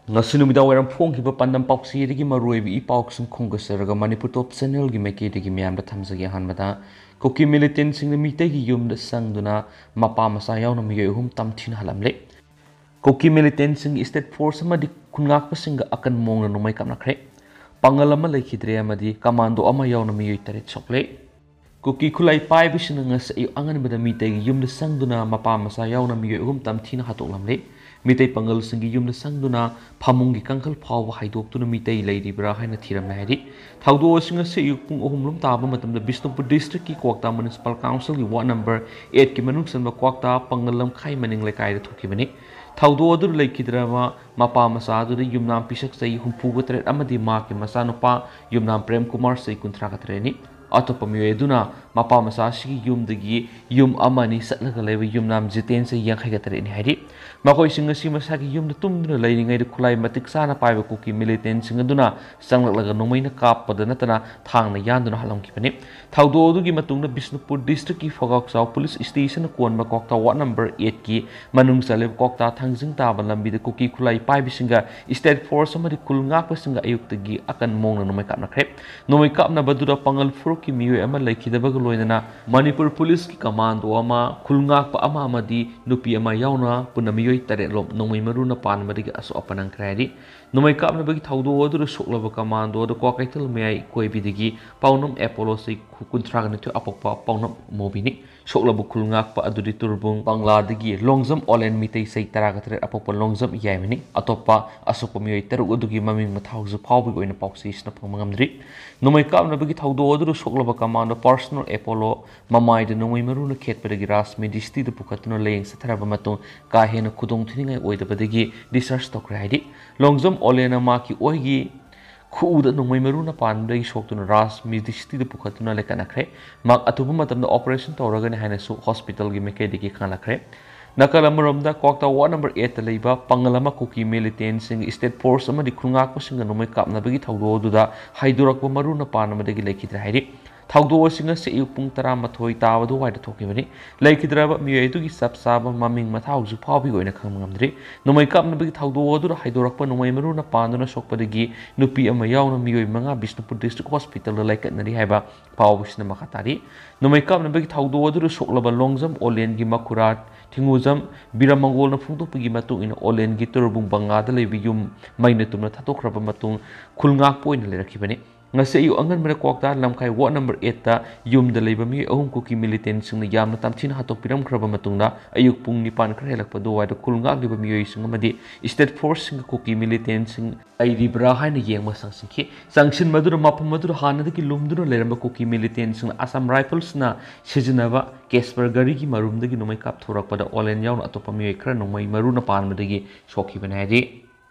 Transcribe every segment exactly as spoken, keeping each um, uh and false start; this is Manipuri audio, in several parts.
ꯉꯁꯤ ꯅꯨꯃꯤꯗꯥꯡ ꯋꯥꯏꯔꯝ ꯐꯣꯡꯈꯤꯕ ꯄꯥꯟꯗꯝ ꯄꯥꯎꯆꯦꯗꯒꯤ ꯃꯔꯨꯑꯣꯏꯕ ꯏ ꯄꯥꯎꯁꯤꯡ ꯈꯣꯝꯒꯠꯆꯔꯒ ꯃꯅꯤꯄꯨꯔ ꯇꯣꯞ ꯆꯦꯅꯦꯜꯒꯤ ꯃꯥꯏꯀꯩꯗꯒꯤ ꯃꯌꯥꯝꯗ ꯊꯝꯖꯒꯦ꯫ ꯑꯍꯥꯟꯕꯗ, ꯀꯨꯀꯤ ꯃꯤꯂꯤꯇꯦꯟꯁꯤꯡꯅ ꯃꯤꯇꯩꯒꯤ ꯌꯨꯝꯗ ꯆꯪꯗꯨꯅ ꯃꯄꯥ ꯃꯆꯥ ꯌꯥꯎꯅ ꯃꯤꯑꯣꯏ ꯑꯍꯨꯝ ꯇꯝꯊꯤꯅ ꯍꯥꯠꯂꯝꯂꯦ꯫ ꯀꯨꯀꯤ ꯃꯤꯂꯤꯇꯦꯟꯁꯤꯡꯒꯤ ꯁ꯭ꯇꯦꯠ ꯐꯣꯔꯁ ꯑꯃꯗꯤ ꯈꯨꯟꯉꯥꯛꯄꯁꯤꯡꯒ ꯑꯀꯟ ꯃꯑꯣꯡꯗ ꯅꯣꯡꯃꯩ ꯀꯥꯞꯅꯈ꯭ꯔꯦ꯫ ꯄꯥꯡꯒꯜ ꯑꯃ ꯂꯩꯈꯤꯗ꯭ꯔꯦ ꯑꯃꯗꯤ ꯀꯃꯥꯟꯗꯣ ꯑꯃ ꯌꯥꯎꯅ ꯃꯤꯑꯣꯏ ꯇꯔꯦꯠ ꯁꯣꯛꯂꯦ꯫ ꯀꯨꯀꯤ ꯈꯨꯠꯂꯥꯏ ꯄꯥꯏꯕꯁꯤꯡꯅ ꯉꯁꯤ ꯑꯌꯨꯛ ꯑꯉꯟꯕꯗ ꯃꯤꯇꯩꯒꯤ ꯌꯨꯝꯗ ꯆꯪꯗꯨꯅ ꯃꯄꯥ ꯃꯆꯥ ꯌꯥꯎꯅ ꯃꯤꯑꯣꯏ ꯑꯍꯨꯝ ꯇꯝꯊꯤꯅ ꯍꯥꯠꯇꯣꯛꯂꯝꯂꯦ꯫ ꯃꯤꯇꯩ ꯄꯥꯡꯒꯜꯁꯤꯡꯒꯤ ꯌꯨꯝꯗ ꯆꯪꯗꯨꯅ ꯐꯃꯨꯡꯒꯤ ꯀꯥꯡꯈꯜ ꯐꯥꯎꯕ ꯍꯥꯏꯗꯣꯛꯇꯨꯅ ꯃꯤꯇꯩ ꯂꯩꯔꯤꯕ꯭ꯔꯥ ꯍꯥꯏꯅ ꯊꯤꯔꯝꯃꯦ ꯍꯥꯏꯔꯤ꯫ ꯊꯧꯗꯣꯛ ꯑꯁꯤ ꯉꯁꯤ ꯑꯌꯨꯛ ꯄꯨꯡ ꯑꯍꯨꯝ ꯂꯣꯝ ꯇꯥꯕ ꯃꯇꯝꯗ ꯕꯤꯁꯅꯨꯄꯨꯔ ꯗꯤꯁꯇ꯭ꯔꯤꯛꯀꯤ ꯀ꯭ꯋꯥꯛꯇꯥ ꯃ꯭ꯌꯨꯅꯤꯁꯤꯄꯥꯜ ꯀꯥꯎꯟꯁꯤꯜꯒꯤ ꯋꯥꯔꯗ ꯅꯝꯕꯔ ꯑꯦꯠꯀꯤ ꯃꯅꯨꯡ ꯆꯟꯕ ꯀ꯭ꯋꯥꯛꯇꯥ ꯄꯥꯡꯒꯜ ꯂꯝꯈꯥꯏ ꯃꯅꯤꯡ ꯂꯩꯀꯥꯏꯗ ꯊꯣꯛꯈꯤꯕꯅꯤ꯫ ꯊꯧꯗꯣꯛ ꯑꯗꯨꯗ ꯂꯩꯈꯤꯗ꯭ꯔꯕ ꯃꯄꯥ ꯃꯆꯥ ꯑꯗꯨꯗ ꯌꯨꯝꯅꯥꯝ ꯄꯤꯁꯛ ꯆꯍꯤ ꯍꯨꯝꯐꯨꯒ ꯇꯔꯦꯠ ꯑꯃꯗꯤ ꯃꯍꯥꯛꯀꯤ ꯃꯆꯥꯅꯨꯄꯥ ꯌꯨꯝꯅꯥꯝ ꯄ꯭ꯔꯦꯝ ꯀꯨꯃꯥꯔ ꯆꯍꯤ ꯀꯨꯟꯊ꯭ꯔꯥꯒ ꯇꯔꯦꯠꯅꯤ꯫ ꯑꯇꯣꯞꯄ ꯃꯤꯑꯣꯏ ꯑꯗꯨꯅ ꯃꯄꯥ ꯃꯆꯥ ꯑꯁꯤꯒꯤ ꯌꯨꯝꯗꯒꯤ ꯌꯨꯝ ꯑꯃ ꯑꯅꯤ ꯆꯠꯂꯒ ꯂꯩꯕ ꯌꯨꯝꯅꯥꯝ ꯖꯤꯇꯦꯟ ꯆꯍꯤ ꯌꯥꯡꯈꯩꯒ ꯇꯔꯦꯠꯅꯤ ꯍꯥꯏꯔꯤ꯫ ꯃꯈꯣꯏꯁꯤꯡ ꯑꯁꯤ ꯃꯁꯥꯒꯤ ꯌꯨꯝꯗ ꯇꯨꯝꯗꯨꯅ ꯂꯩꯔꯤꯉꯩꯗ ꯈꯨꯠꯂꯥꯏ ꯃꯇꯤꯛ ꯆꯥꯅ ꯄꯥꯏꯕ ꯀꯨꯀꯤ ꯃꯤꯂꯤꯇꯦꯟꯁꯤꯡ ꯑꯗꯨꯅ ꯆꯪꯂꯛꯂꯒ ꯅꯣꯡꯃꯩꯅ ꯀꯥꯞꯄꯗ ꯅꯠꯇꯅ ꯊꯥꯡꯅ ꯌꯥꯟꯗꯨꯅ ꯍꯥꯠꯂꯝꯈꯤꯕꯅꯤ꯫ ꯊꯧꯗꯣꯛ ꯑꯗꯨꯒꯤ ꯃꯇꯨꯡꯗ ꯕꯤꯁꯅꯨꯄꯨꯔ ꯗꯤꯁꯇ꯭ꯔꯤꯛꯀꯤ ꯐꯒꯥꯎꯆꯥꯎ ꯄꯨꯂꯤꯁ ꯁ꯭ꯇꯦꯁꯟꯅ ꯀꯣꯟꯕ ꯀ꯭ꯋꯥꯛꯇꯥ ꯋꯥꯔꯗ ꯅꯝꯕꯔ ꯑꯦꯠꯀꯤ ꯃꯅꯨꯡ ꯆꯜꯂꯤꯕ ꯀ꯭ꯋꯥꯛꯇꯥ ꯊꯥꯡꯖꯤꯡ ꯇꯥꯕ ꯂꯝꯕꯤꯗ ꯀꯨꯀꯤ ꯈꯨꯠꯂꯥꯏ ꯄꯥꯏꯕꯁꯤꯡꯒ ꯁ꯭ꯇꯦꯠ ꯐꯣꯔꯁ ꯑꯃꯗꯤ ꯈꯨꯜ ꯉꯥꯛꯄꯁꯤꯡꯒ ꯑꯌꯨꯛꯇꯒꯤ ꯑꯀꯟꯕ ꯃꯑꯣꯡꯗ ꯅꯣꯡꯃꯩ ꯀꯥꯞꯅꯈ꯭ꯔꯦ꯫ ꯅꯣꯡꯃꯩ ꯀꯥꯞꯅꯕꯗꯨꯗ ꯄꯥꯡꯒꯜ ꯐꯨꯔꯨꯞꯀꯤ ꯃꯤꯑꯣꯏ ꯑꯃ ꯂꯩꯈꯤꯗꯕꯒ ꯂꯣꯏꯅꯅ ꯃꯅꯤꯄꯨꯔ ꯄꯨꯂꯤꯁꯀꯤ ꯀꯃꯥꯟꯗꯣ ꯑꯃ, ꯈꯨꯜ ꯉꯥꯛꯄ ꯑꯃ ꯑꯃꯗꯤ ꯅꯨꯄꯤ ꯑꯃ ꯌꯥꯎꯅ ꯄꯨꯟꯅ ꯃꯤꯑꯣꯏ ꯇꯔꯦꯠ ꯂꯣꯝ ꯅꯣꯡꯃꯩ ꯃꯔꯨꯅ ꯄꯥꯟꯕꯗꯒꯤ ꯑꯁꯣꯛ ꯑꯄꯟ ꯅꯪꯈ꯭ꯔꯦ ꯍꯥꯏꯔꯤ꯫ ꯅꯣꯡꯃꯩ ꯀꯥꯞꯅꯕꯒꯤ ꯊꯧꯗꯣꯛ ꯑꯗꯨꯗ ꯁꯣꯛꯂꯕ ꯀꯃꯥꯟꯗꯣ ꯑꯗꯨ ꯀ꯭ꯋꯥꯀꯩꯊꯦꯜ ꯃꯌꯥꯏ ꯀꯣꯏꯕꯤꯗꯒꯤ ꯄꯥꯎꯅꯝ ꯑꯦꯄꯣꯂꯣ ꯆꯍꯤ ꯀꯨꯟꯊ꯭ꯔꯥꯒ ꯅꯤꯊꯣꯏ ꯑꯄꯣꯛꯄ ꯄꯥꯎꯅꯝ ꯃꯣꯕꯤꯅꯤ꯫ ꯁꯣꯛꯂꯕ ꯈꯨꯜ ꯉꯥꯛꯄ ꯑꯗꯨꯗꯤ ꯇꯨꯔꯕꯨꯡ ꯕꯪꯂꯥꯗꯒꯤ ꯂꯣꯡꯖꯝ ꯑꯣꯂꯦꯟ ꯃꯤꯇꯩ ꯆꯍꯤ ꯇꯔꯥꯒ ꯇꯔꯦꯠ ꯑꯄꯣꯛꯄ ꯂꯣꯡꯖꯝ ꯌꯥꯏꯃꯅꯤ꯫ ꯑꯇꯣꯞꯄ ꯑꯁꯣꯛꯄ ꯃꯤꯑꯣꯏ ꯇꯔꯨꯛ ꯑꯗꯨꯒꯤ ꯃꯃꯤꯡ ꯃꯊꯥ ꯍꯧꯖꯤꯛ ꯐꯥꯎꯕꯒꯤ ꯑꯣꯏꯅ ꯄꯥꯎꯆꯦꯁꯤꯅ ꯐꯪꯕ ꯉꯝꯗ꯭ꯔꯤ꯫ ꯅꯣꯡꯃꯩ ꯀꯥꯞꯅꯕꯒꯤ ꯊꯧꯗꯣꯛ ꯑꯗꯨꯗ ꯁꯣꯛꯂꯕ ꯀꯃꯥꯟꯗꯣ ꯄꯥꯔꯁꯣꯅꯦꯜ ꯑꯦꯄꯣꯂꯣ ꯃꯃꯥꯏꯗ ꯅꯣꯡꯃꯩ ꯃꯔꯨꯅ ꯈꯦꯠꯄꯗꯒꯤ ꯔꯥꯖ ꯃꯦꯗꯤꯁꯇꯤꯗ ꯄꯨꯈꯠꯇꯨꯅ ꯂꯥꯌꯦꯡ ꯆꯠꯊꯔꯕ ꯃꯇꯨꯡ ꯀꯥ ꯍꯦꯟꯅ ꯈꯨꯗꯣꯡ ꯊꯤꯅꯤꯡꯉꯥꯏ ꯑꯣꯏꯗꯕꯗꯒꯤ ꯗꯤꯁꯆꯥꯔꯖ ꯇꯧꯈ꯭ꯔꯦ ꯍꯥꯏꯔꯤ꯫ ꯂꯣꯡꯖꯝ ꯑꯣꯂꯦꯟꯅ ꯃꯍꯥꯛꯀꯤ ꯑꯣꯏꯒꯤ ꯈꯨꯎꯗ ꯅꯣꯡꯃꯩ ꯃꯔꯨꯅ ꯄꯥꯟꯕꯗꯒꯤ ꯁꯣꯛꯇꯨꯅ ꯔꯥꯖ ꯃꯦꯗꯤꯁꯇꯤꯗ ꯄꯨꯈꯠꯇꯨꯅ ꯂꯩꯀꯠꯅꯈ꯭ꯔꯦ꯫ ꯃꯍꯥꯛ ꯑꯊꯨꯕ ꯃꯇꯝꯗ ꯑꯣꯄꯔꯦꯁꯟ ꯇꯧꯔꯒꯅꯤ ꯍꯥꯏꯅꯁꯨ ꯍꯣꯁꯄꯤꯇꯥꯜꯒꯤ ꯃꯥꯏꯀꯩꯗꯒꯤ ꯈꯪꯍꯜꯂꯛꯈ꯭ꯔꯦ꯫ ꯅꯥꯀꯜ ꯑꯃꯔꯣꯝꯗ ꯀ꯭ꯋꯥꯛꯇꯥ ꯋꯥꯔꯗ ꯅꯝꯕꯔ ꯑꯦꯠꯇ ꯂꯩꯕ ꯄꯥꯡꯒꯜ ꯑꯃ ꯀꯨꯀꯤ ꯃꯤꯂꯤꯇꯦꯟꯁꯤꯡ ꯁ꯭ꯇꯦꯠ ꯐꯣꯔꯁ ꯑꯃꯗꯤ ꯈꯨꯜꯉꯥꯛꯄꯁꯤꯡꯒ ꯅꯣꯡꯃꯩ ꯀꯥꯞꯅꯕꯒꯤ ꯊꯧꯗꯣꯛ ꯑꯗꯨꯗ ꯍꯥꯏꯗꯣꯔꯛꯄ ꯃꯔꯨꯅ ꯄꯥꯟꯕꯗꯒꯤ ꯂꯩꯈꯤꯗ꯭ꯔꯦ ꯍꯥꯏꯔꯤ꯫ ꯊꯧꯗꯣꯛ ꯑꯁꯤ ꯉꯁꯤ ꯑꯌꯨꯛ ꯄꯨꯡ ꯇꯔꯥꯃꯥꯊꯣꯏ ꯇꯥꯕ ꯑꯗꯨꯋꯥꯏꯗ ꯊꯣꯛꯈꯤꯕꯅꯤ꯫ ꯂꯩꯈꯤꯗ꯭ꯔꯕ ꯃꯤꯑꯣꯏ ꯑꯗꯨꯒꯤ ꯆꯞ ꯆꯥꯕ ꯃꯃꯤꯡ ꯃꯊꯥ ꯍꯧꯖꯤꯛ ꯐꯥꯎꯕꯒꯤ ꯑꯣꯏꯅ ꯈꯪꯕ ꯉꯝꯗ꯭ꯔꯤ꯫ ꯅꯣꯡꯃꯩ ꯀꯥꯞꯅꯕꯒꯤ ꯊꯧꯗꯣꯛ ꯑꯗꯨꯗ ꯍꯥꯏꯗꯣꯔꯛꯄ ꯅꯣꯡꯃꯩ ꯃꯔꯨꯅ ꯄꯥꯟꯗꯨꯅ ꯁꯣꯛꯄꯗꯒꯤ ꯅꯨꯄꯤ ꯑꯃ ꯌꯥꯎꯅ ꯃꯤꯑꯣꯏ ꯃꯉꯥ ꯕꯤꯁꯅꯨꯄꯨꯔ ꯗꯤꯁꯇ꯭ꯔꯤꯛ ꯍꯣꯁꯄꯤꯇꯥꯜꯗ ꯂꯥꯏꯀꯠꯅꯔꯤ ꯍꯥꯏꯕ ꯄꯥꯎꯁꯤꯅ ꯃꯈꯥ ꯇꯥꯔꯤ꯫ ꯅꯣꯡꯃꯩ ꯀꯥꯞꯅꯕꯒꯤ ꯊꯧꯗꯣꯛ ꯑꯗꯨꯗ ꯁꯣꯛꯂꯕ ꯂꯣꯡꯖꯝ ꯑꯣꯂꯦꯟꯒꯤ ꯃꯈꯨꯔꯥ ꯊꯤꯡꯉꯨꯖꯝ ꯕꯤꯔꯃꯪꯒꯣꯜꯅ ꯐꯣꯡꯗꯣꯛꯄꯒꯤ ꯃꯇꯨꯡ ꯏꯟꯅ ꯑꯣꯂꯦꯟꯒꯤ ꯇꯨꯔꯕꯨꯡ ꯕꯪꯂꯥꯗ ꯂꯩꯕ ꯌꯨꯝ ꯃꯩꯅ ꯇꯨꯝꯅ ꯊꯥꯗꯣꯛꯈ꯭ꯔꯕ ꯃꯇꯨꯡ ꯈꯨꯜ ꯉꯥꯛꯄ ꯑꯣꯏꯅ ꯂꯩꯔꯛꯈꯤꯕꯅꯤ꯫ ꯉꯁꯤ ꯑꯌꯨꯛ ꯑꯉꯟꯕꯗ ꯀ꯭ꯋꯥꯛꯇꯥ ꯂꯝꯈꯥꯏ ꯋꯥꯔꯗ ꯅꯝꯕꯔ ꯑꯦꯠꯇ ꯌꯨꯝꯗ ꯂꯩꯕ ꯃꯤꯑꯣꯏ ꯑꯍꯨꯝ ꯀꯨꯀꯤ ꯃꯤꯂꯤꯇꯦꯟꯁꯤꯡꯅ ꯌꯥꯝꯅ ꯇꯝꯊꯤꯅ ꯍꯥꯠꯇꯣꯛꯄꯤꯔꯝꯈ꯭ꯔꯕ ꯃꯇꯨꯡꯗ ꯑꯌꯨꯛ ꯄꯨꯡ ꯅꯤꯄꯥꯟ ꯈꯔ ꯍꯦꯜꯂꯛꯄ ꯑꯗꯨꯋꯥꯏꯗ ꯈꯨꯜ ꯉꯥꯛꯂꯤꯕ ꯃꯤꯑꯣꯏꯁꯤꯡ ꯑꯃꯗꯤ ꯁ꯭ꯇꯦꯠ ꯐꯣꯔꯁꯁꯤꯡꯒ ꯀꯨꯀꯤ ꯃꯤꯂꯤꯇꯦꯟꯁꯤꯡ ꯂꯩꯔꯤꯕ꯭ꯔꯥ ꯍꯥꯏꯅ ꯌꯦꯡꯕ ꯆꯪꯁꯤꯟꯈꯤ꯫ ꯆꯪꯁꯤꯟꯕꯗꯨꯗ ꯃꯐꯝ ꯑꯗꯨꯗ ꯍꯥꯟꯅꯗꯒꯤ ꯂꯨꯝꯗꯨꯅ ꯂꯩꯔꯝꯕ ꯀꯨꯀꯤ ꯃꯤꯂꯤꯇꯦꯟꯁꯤꯡꯅ ꯑꯁꯥꯝ ꯔꯥꯏꯐꯜꯁꯅ ꯁꯤꯖꯤꯟꯅꯕ ꯀꯦꯁꯄꯔ ꯒꯥꯔꯤꯒꯤ ꯃꯔꯨꯝꯗꯒꯤ ꯅꯣꯡꯃꯩ ꯀꯥꯞꯊꯣꯔꯛꯄꯗ ꯑꯣꯂꯦꯟ ꯌꯥꯎꯅ ꯑꯇꯣꯞꯄ ꯃꯤꯑꯣꯏ ꯈꯔ ꯅꯣꯡꯃꯩ ꯃꯔꯨꯅ ꯄꯥꯟꯕꯗꯒꯤ ꯁꯣꯛꯈꯤꯕꯅꯤ ꯍꯥꯏꯔꯤ꯫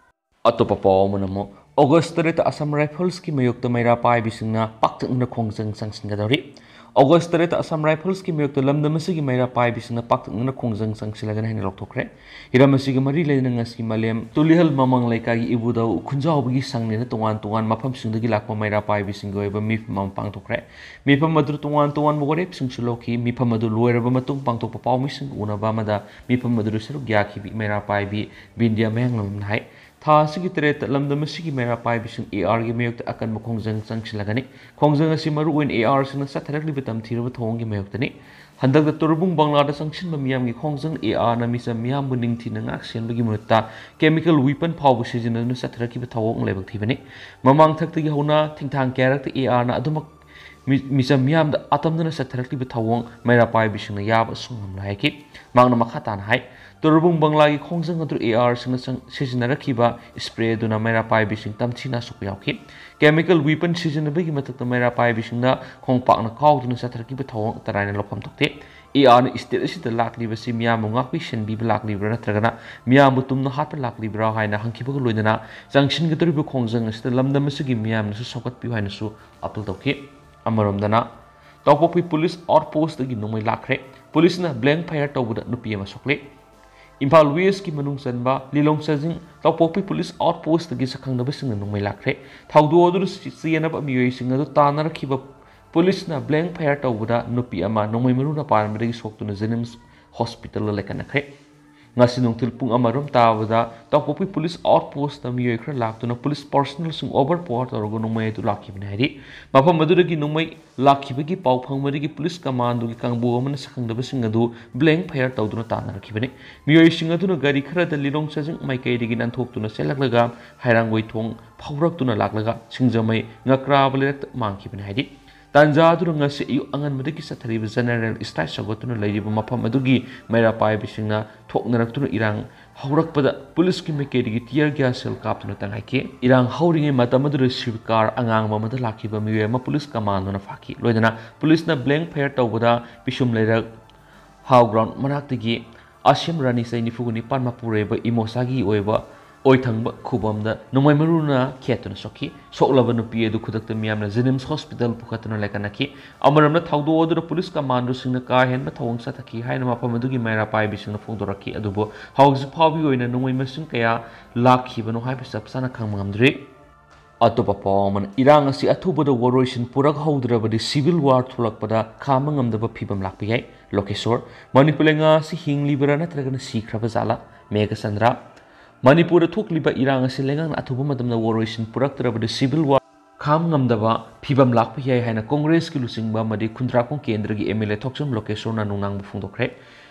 ꯑꯇꯣꯞꯄ ꯄꯥꯎ ꯑꯃꯅ ꯑꯃꯨꯛ ꯑꯣꯒꯁ ꯇꯔꯦꯠꯇ ꯑꯁꯥꯝ ꯔꯥꯏꯐꯜꯁꯀꯤ ꯃꯥꯌꯣꯛꯇ ꯃꯩꯔꯥ ꯄꯥꯏꯕꯤꯁꯤꯡꯅ ꯄꯥꯛꯇꯛꯅꯅ ꯈꯣꯡꯖꯪ ꯆꯪꯁꯤꯟꯒꯗꯧꯔꯤ꯫ ꯑꯣꯒꯁ ꯇꯔꯦꯠꯇ ꯑꯁꯥꯝ ꯔꯥꯏꯐꯜꯁꯀꯤ ꯃꯥꯌꯣꯛꯇ ꯂꯝꯗꯝ ꯑꯁꯤꯒꯤ ꯃꯩꯔꯥ ꯄꯥꯏꯕꯤꯁꯤꯡꯅ ꯄꯥꯛꯇꯛꯅꯅ ꯈꯣꯡꯖꯪ ꯆꯪꯁꯤꯜꯂꯒꯅꯤ ꯍꯥꯏꯅ ꯂꯥꯎꯊꯣꯛꯈ꯭ꯔꯦ꯫ ꯍꯤꯔꯝ ꯑꯁꯤꯒ ꯃꯔꯤ ꯂꯩꯅꯅ ꯉꯁꯤ ꯃꯂꯦꯝ ꯇꯨꯂꯤꯍꯜ ꯃꯃꯥꯡ ꯂꯩꯀꯥꯏꯒꯤ ꯏꯕꯨꯙꯧ ꯈꯨꯟꯖꯥꯎꯕꯒꯤ ꯁꯪꯅꯦꯅ ꯇꯣꯉꯥꯟ ꯇꯣꯉꯥꯟꯕ ꯃꯐꯝꯁꯤꯡꯗꯒꯤ ꯂꯥꯛꯄ ꯃꯩꯔꯥ ꯄꯥꯏꯕꯤꯁꯤꯡꯒꯤ ꯑꯣꯏꯕ ꯃꯤꯐꯝ ꯑꯃ ꯄꯥꯡꯊꯣꯛꯈ꯭ꯔꯦ꯫ ꯃꯤꯐꯝ ꯑꯗꯨꯗ ꯇꯣꯉꯥꯟ ꯇꯣꯉꯥꯟꯕ ꯋꯥꯔꯦꯞꯁꯤꯡꯁꯨ ꯂꯧꯈꯤ꯫ ꯃꯤꯐꯝ ꯑꯗꯨ ꯂꯣꯏꯔꯕ ꯃꯇꯨꯡ ꯄꯥꯡꯊꯣꯛꯄ ꯄꯥꯎꯃꯤꯁꯤꯡꯒ ꯎꯅꯕ ꯑꯃꯗ ꯃꯤꯐꯝ ꯑꯗꯨꯗ ꯁꯔꯨꯛ ꯌꯥꯈꯤꯕꯤ ꯃꯩꯔꯥ ꯄꯥꯏꯕꯤ ꯕꯤꯟꯗꯤꯌꯥ ꯃꯌꯥꯡꯂꯝꯅ ꯍꯥꯏ, ꯊꯥ ꯑꯁꯤꯒꯤ ꯇꯔꯦꯠꯇ ꯂꯝꯗꯝ ꯑꯁꯤꯒꯤ ꯃꯩꯔꯥ ꯄꯥꯏꯕꯤꯁꯤꯡ ꯑꯦ ꯑꯥꯔꯒꯤ ꯃꯥꯌꯣꯛꯇ ꯑꯀꯟꯕ ꯈꯣꯡꯖꯪ ꯆꯪꯁꯤꯜꯂꯒꯅꯤ꯫ ꯈꯣꯡꯖꯪ ꯑꯁꯤ ꯃꯔꯨꯑꯣꯏꯅ ꯑꯦ ꯑꯥꯔꯁꯤꯡꯅ ꯆꯠꯊꯔꯛꯂꯤꯕ ꯇꯝꯊꯤꯔꯕ ꯊꯧꯑꯣꯡꯒꯤ ꯃꯥꯌꯣꯛꯇꯅꯤ꯫ ꯍꯟꯗꯛꯇ ꯇꯨꯔꯕꯨꯡ ꯕꯪꯂꯥꯗ ꯆꯪꯁꯤꯟꯕ ꯃꯤꯌꯥꯝꯒꯤ ꯈꯣꯡꯖꯪ ꯑꯦ ꯑꯥꯔꯅ ꯃꯤꯆꯝ ꯃꯤꯌꯥꯝꯕꯨ ꯅꯤꯡꯊꯤꯅ ꯉꯥꯛ ꯁꯦꯟꯕꯒꯤ ꯃꯍꯨꯠꯇ ꯀꯦꯃꯤꯀꯦꯜ ꯋꯤꯄꯟ ꯐꯥꯎꯕ ꯁꯤꯖꯤꯟꯅꯗꯨꯅ ꯆꯠꯊꯔꯛꯈꯤꯕ ꯊꯧꯑꯣꯡ ꯂꯥꯏꯕꯛ ꯊꯤꯕꯅꯤ꯫ ꯃꯃꯥꯡ ꯊꯛꯇꯒꯤ ꯍꯧꯅ ꯊꯤꯡꯊꯥꯡ ꯀꯌꯥꯔꯛꯇ ꯑꯦ ꯑꯥꯔꯅ ꯑꯗꯨꯃꯛ ꯃꯤ-, ꯃꯤꯆꯝ ꯃꯤꯌꯥꯝꯗ ꯑꯇꯝꯗꯅ ꯆꯠꯊꯔꯛꯂꯤꯕ ꯊꯧꯑꯣꯡ ꯃꯩꯔꯥ ꯄꯥꯏꯕꯤꯁꯤꯡꯅ ꯌꯥꯕ ꯁꯨꯡꯉꯝꯂꯣꯏ ꯍꯥꯏꯈꯤ꯫ ꯃꯍꯥꯛꯅ ꯃꯈꯥ ꯇꯥꯅ ꯍꯥꯏ, ꯇꯨꯔꯕꯨꯡ ꯕꯪꯂꯥꯒꯤ ꯈꯣꯡꯖꯪ ꯑꯗꯨ ꯑꯦ ꯑꯥꯔꯁꯤꯡꯅ ꯁꯤꯖꯤꯟꯅꯔꯛꯈꯤꯕ ꯁ꯭ꯄ꯭ꯔꯦ ꯑꯗꯨꯅ ꯃꯩꯔꯥ ꯄꯥꯏꯕꯤꯁꯤꯡ ꯇꯝꯊꯤꯅ ꯁꯣꯛꯄ ꯌꯥꯎꯈꯤ꯫ ꯀꯦꯃꯤꯀꯦꯜ ꯋꯤꯄꯟ ꯁꯤꯖꯤꯟꯅꯕꯒꯤ ꯃꯊꯛꯇ ꯃꯩꯔꯥ ꯄꯥꯏꯕꯤꯁꯤꯡꯅ ꯈꯣꯡꯄꯥꯛꯅ ꯀꯥꯎꯗꯨꯅ ꯆꯠꯊꯔꯛꯈꯤꯕ ꯊꯧꯑꯣꯡ ꯇꯔꯥꯏꯅ ꯂꯧꯐꯝ ꯊꯣꯛꯇꯦ꯫ ꯑꯦ ꯑꯥꯔꯅ ꯁ꯭ꯇꯦꯠ ꯑꯁꯤꯗ ꯂꯥꯛꯂꯤꯕꯁꯤ ꯃꯤꯌꯥꯝꯕꯨ ꯉꯥꯛꯄꯤ ꯁꯦꯟꯕꯤꯕ ꯂꯥꯛꯂꯤꯕ꯭ꯔꯥ ꯅꯠꯇ꯭ꯔꯒꯅ ꯃꯤꯌꯥꯝꯕꯨ ꯇꯨꯝꯅ ꯍꯥꯠꯄ ꯂꯥꯛꯂꯤꯕ꯭ꯔꯥ ꯍꯥꯏꯅ ꯍꯪꯈꯤꯕꯒ ꯂꯣꯏꯅꯅ ꯆꯪꯁꯤꯟꯒꯗꯧꯔꯤꯕ ꯈꯣꯡꯖꯪ ꯑꯁꯤꯗ ꯂꯝꯗꯝ ꯑꯁꯤꯒꯤ ꯃꯤꯌꯥꯝꯅꯁꯨ ꯁꯧꯒꯠꯄꯤꯌꯨ ꯍꯥꯏꯅꯁꯨ ꯑꯥꯄꯤꯜ ꯇꯧꯈꯤ꯫ ꯑꯃꯔꯣꯝꯗꯅ ꯇꯥꯎꯄꯣꯛꯄꯤ ꯄꯨꯂꯤꯁ ꯑꯥꯎꯠ ꯄꯣꯁꯇꯒꯤ ꯅꯣꯡꯃꯩ ꯂꯥꯛꯈ꯭ꯔꯦ꯫ ꯄꯨꯂꯤꯁꯅ ꯕ꯭ꯂꯦꯡ ꯐꯥꯌꯔ ꯇꯧꯕꯗ ꯅꯨꯄꯤ ꯑꯃ ꯁꯣꯛꯂꯦ꯫ ꯏꯝꯐꯥꯜ ꯋꯦꯁꯀꯤ ꯃꯅꯨꯡ ꯆꯟꯕ ꯂꯤꯂꯣꯡ ꯆꯥꯖꯤꯡ ꯇꯥꯎꯄꯣꯛꯄꯤ ꯄꯨꯂꯤꯁ ꯑꯥꯎꯠ ꯄꯣꯁꯇꯒꯤ ꯁꯛꯈꯪꯅꯕꯁꯤꯡꯅ ꯅꯣꯡꯃꯩ ꯂꯥꯛꯈ꯭ꯔꯦ꯫ ꯊꯧꯗꯣꯛ ꯑꯗꯨꯗ ꯆꯦꯟꯅꯕ ꯃꯤꯑꯣꯏꯁꯤꯡ ꯑꯗꯨ ꯇꯥꯟꯅꯔꯛꯈꯤꯕ ꯄꯨꯂꯤꯁꯅ ꯕ꯭ꯂꯦꯡ ꯐꯥꯌꯔ ꯇꯧꯕꯗ ꯅꯨꯄꯤ ꯑꯃ ꯅꯣꯡꯃꯩ ꯃꯔꯨꯅ ꯄꯥꯟꯕꯗꯒꯤ ꯁꯣꯛꯇꯨꯅ ꯖꯦꯅꯤꯝꯁ ꯍꯣꯁꯄꯤꯇꯥꯜꯗ ꯂꯩꯈꯠꯅꯈ꯭ꯔꯦ꯫ ꯉꯁꯤ ꯅꯨꯡꯊꯤꯜ ꯄꯨꯡ ꯑꯃ ꯔꯣꯝ ꯇꯥꯕꯗ ꯇꯥꯡꯄꯣꯛꯄꯤ ꯄꯨꯂꯤꯁ ꯑꯥꯎꯠ ꯄꯣꯁꯇ ꯃꯤꯑꯣꯏ ꯈꯔ ꯂꯥꯛꯇꯨꯅ ꯄꯨꯂꯤꯁ ꯄꯥꯔꯁꯅꯦꯜꯁꯤꯡ ꯑꯣꯚꯔ ꯄꯥꯋꯔ ꯇꯧꯔꯒ ꯅꯣꯡꯃꯩ ꯑꯗꯨ ꯂꯥꯛꯈꯤꯕꯅꯤ ꯍꯥꯏꯔꯤ꯫ ꯃꯐꯝ ꯑꯗꯨꯗꯒꯤ ꯅꯣꯡꯃꯩ ꯂꯥꯛꯈꯤꯕꯒꯤ ꯄꯥꯎ ꯐꯪꯕꯗꯒꯤ ꯄꯨꯂꯤꯁ ꯀꯃꯥꯟꯗꯣꯒꯤ ꯀꯥꯡꯕꯨ ꯑꯃꯅ ꯁꯛꯈꯪꯗꯕꯁꯤꯡ ꯑꯗꯨ ꯕ꯭ꯂꯦꯡ ꯐꯥꯌꯔ ꯇꯧꯗꯨꯅ ꯇꯥꯟꯅꯔꯛꯈꯤꯕꯅꯤ꯫ ꯃꯤꯑꯣꯏꯁꯤꯡ ꯑꯗꯨꯅ ꯒꯥꯔꯤ ꯈꯔꯗ ꯂꯤꯂꯣꯡ ꯆꯥꯖꯤꯡ ꯃꯥꯏꯀꯩꯗꯒꯤ ꯅꯥꯟꯊꯣꯛꯇꯨꯅ ꯆꯦꯜꯂꯛꯂꯒ ꯍꯩꯔꯥꯡꯒꯣꯏ ꯊꯣꯡ ꯐꯥꯎꯔꯛꯇꯨꯅ ꯂꯥꯛꯂꯒ ꯁꯤꯡꯖꯃꯩ ꯉꯀ꯭ꯔꯥꯕ ꯂꯩꯔꯛꯇ ꯃꯥꯡꯈꯤꯕꯅꯤ ꯍꯥꯏꯔꯤ꯫ ꯇꯥꯟꯖꯥ ꯑꯗꯨꯗ ꯉꯁꯤ ꯑꯌꯨꯛ ꯑꯉꯟꯕꯗꯒꯤ ꯆꯠꯊꯔꯤꯕ ꯖꯦꯅꯔꯦꯜ ꯏꯁꯇ꯭ꯔꯥꯏꯛ ꯁꯧꯒꯠꯇꯨꯅ ꯂꯩꯔꯤꯕ ꯃꯐꯝ ꯑꯗꯨꯒꯤ ꯃꯩꯔꯥ ꯄꯥꯏꯕꯁꯤꯡꯅ ꯊꯣꯛꯅꯔꯛꯇꯨꯅ ꯏꯔꯥꯡ ꯍꯧꯔꯛꯄꯗ ꯄꯨꯂꯤꯁꯀꯤ ꯃꯥꯏꯀꯩꯗꯒꯤ ꯇꯤꯌꯔ ꯒ꯭ꯌꯥꯁ ꯁꯦꯜ ꯀꯥꯞꯇꯨꯅ ꯇꯪꯈꯥꯏꯈꯤ꯫ ꯏꯔꯥꯡ ꯍꯧꯔꯤꯉꯩ ꯃꯇꯝ ꯑꯗꯨꯗ ꯁ꯭ꯋꯤꯐ ꯀꯥꯔ ꯑꯉꯥꯡꯕ ꯑꯃꯗ ꯂꯥꯛꯈꯤꯕ ꯃꯤꯑꯣꯏ ꯑꯃ ꯄꯨꯂꯤꯁ ꯀꯃꯥꯟꯗꯣꯅ ꯐꯥꯈꯤ꯫ ꯂꯣꯏꯅꯅ ꯄꯨꯂꯤꯁꯅ ꯕ꯭ꯂꯦꯡ ꯐꯥꯌꯔ ꯇꯧꯕꯗ ꯄꯤꯁꯨꯝ ꯂꯩꯔꯛ ꯍꯥꯎ ꯒ꯭ꯔꯥꯎꯟ ꯃꯅꯥꯛꯇꯒꯤ ꯑꯁꯤꯝ ꯔꯥꯅꯤ ꯆꯍꯤ ꯅꯤꯐꯨꯒ ꯅꯤꯄꯥꯟ ꯃꯄꯨꯔꯣꯏꯕ ꯏꯃꯣꯁꯥꯒꯤ ꯑꯣꯏꯕ ꯑꯣꯏꯊꯪꯕ ꯈꯨꯕꯝꯗ ꯅꯣꯡꯃꯩ ꯃꯔꯨꯅ ꯈꯦꯠꯇꯨꯅ ꯁꯣꯛꯈꯤ꯫ ꯁꯣꯛꯂꯕ ꯅꯨꯄꯤ ꯑꯗꯨ ꯈꯨꯗꯛꯇ ꯃꯤꯌꯥꯝꯅ ꯖꯦꯅꯤꯝꯁ ꯍꯣꯁꯄꯤꯇꯥꯜ ꯄꯨꯈꯠꯇꯨꯅ ꯂꯥꯏꯀꯠꯅꯈꯤ꯫ ꯑꯃꯔꯣꯝꯗ ꯊꯧꯗꯣꯛ ꯑꯗꯨꯗ ꯄꯨꯂꯤꯁ ꯀꯃꯥꯟꯗꯣꯁꯤꯡꯅ ꯀꯥ ꯍꯦꯟꯕ ꯊꯧꯑꯣꯡ ꯆꯠꯊꯈꯤ ꯍꯥꯏꯅ ꯃꯐꯝ ꯑꯗꯨꯒꯤ ꯃꯩꯔꯥ ꯄꯥꯏꯕꯤꯁꯤꯡꯅ ꯐꯣꯡꯗꯣꯔꯛꯈꯤ꯫ ꯑꯗꯨꯕꯨ ꯍꯧꯖꯤꯛ ꯐꯥꯎꯕꯒꯤ ꯑꯣꯏꯅ ꯅꯣꯡꯃꯩ ꯃꯁꯤꯡ ꯀꯌꯥ ꯂꯥꯛꯈꯤꯕꯅꯣ ꯍꯥꯏꯕꯁꯤ ꯆꯞ ꯆꯥꯅ ꯈꯪꯕ ꯉꯝꯗ꯭ꯔꯤ꯫ ꯑꯇꯣꯞꯄ ꯄꯥꯎ ꯑꯃꯅ, ꯏꯔꯥꯡ ꯑꯁꯤ ꯑꯊꯨꯕꯗ ꯋꯥꯔꯣꯏꯁꯤꯟ ꯄꯨꯔꯛꯍꯧꯗ꯭ꯔꯕꯗꯤ ꯁꯤꯚꯤꯜ ꯋꯥꯔ ꯊꯣꯛꯂꯛꯄꯗ ꯈꯥꯝꯕ ꯉꯝꯗꯕ ꯐꯤꯕꯝ ꯂꯥꯛꯄ ꯌꯥꯏ꯫ ꯂꯣꯀꯦꯁꯣꯔ, ꯃꯅꯤꯄꯨꯔ ꯂꯩꯉꯥꯛ ꯑꯁꯤ ꯍꯤꯡꯂꯤꯕꯔꯥ ꯅꯠꯇ꯭ꯔꯒꯅ ꯁꯤꯈ꯭ꯔꯕ ꯖꯥꯠꯂꯥ? ꯃꯦꯘꯆꯟꯗ꯭ꯔ, ꯃꯅꯤꯄꯨꯔꯗ ꯊꯣꯛꯂꯤꯕ ꯏꯔꯥꯡ ꯑꯁꯤ ꯂꯩꯉꯥꯛꯅ ꯑꯊꯨꯕ ꯃꯇꯝꯗ ꯋꯥꯔꯣꯏꯁꯤꯟ ꯄꯨꯔꯛꯇ꯭ꯔꯕꯗꯤ ꯁꯤꯚꯤꯜ ꯋꯥꯔ ꯈꯥꯝ ꯉꯝꯗꯕ ꯐꯤꯕꯝ ꯂꯥꯛꯄ ꯌꯥꯏ ꯍꯥꯏꯅ ꯀꯣꯡꯒ꯭ꯔꯦꯁꯀꯤ ꯂꯨꯆꯤꯡꯕ ꯑꯃꯗꯤ ꯈꯨꯟꯗ꯭ꯔꯥꯛꯈꯣꯡ ꯀꯦꯟꯗ꯭ꯔꯒꯤ ꯑꯦꯝ ꯑꯦꯜ ꯑꯦ ꯊꯣꯛꯆꯣꯝ ꯂꯣꯀꯦꯁꯣꯔꯅ ꯅꯨꯡꯅꯥꯡꯕ ꯐꯣꯡꯗꯣꯛꯈ꯭ꯔꯦ꯫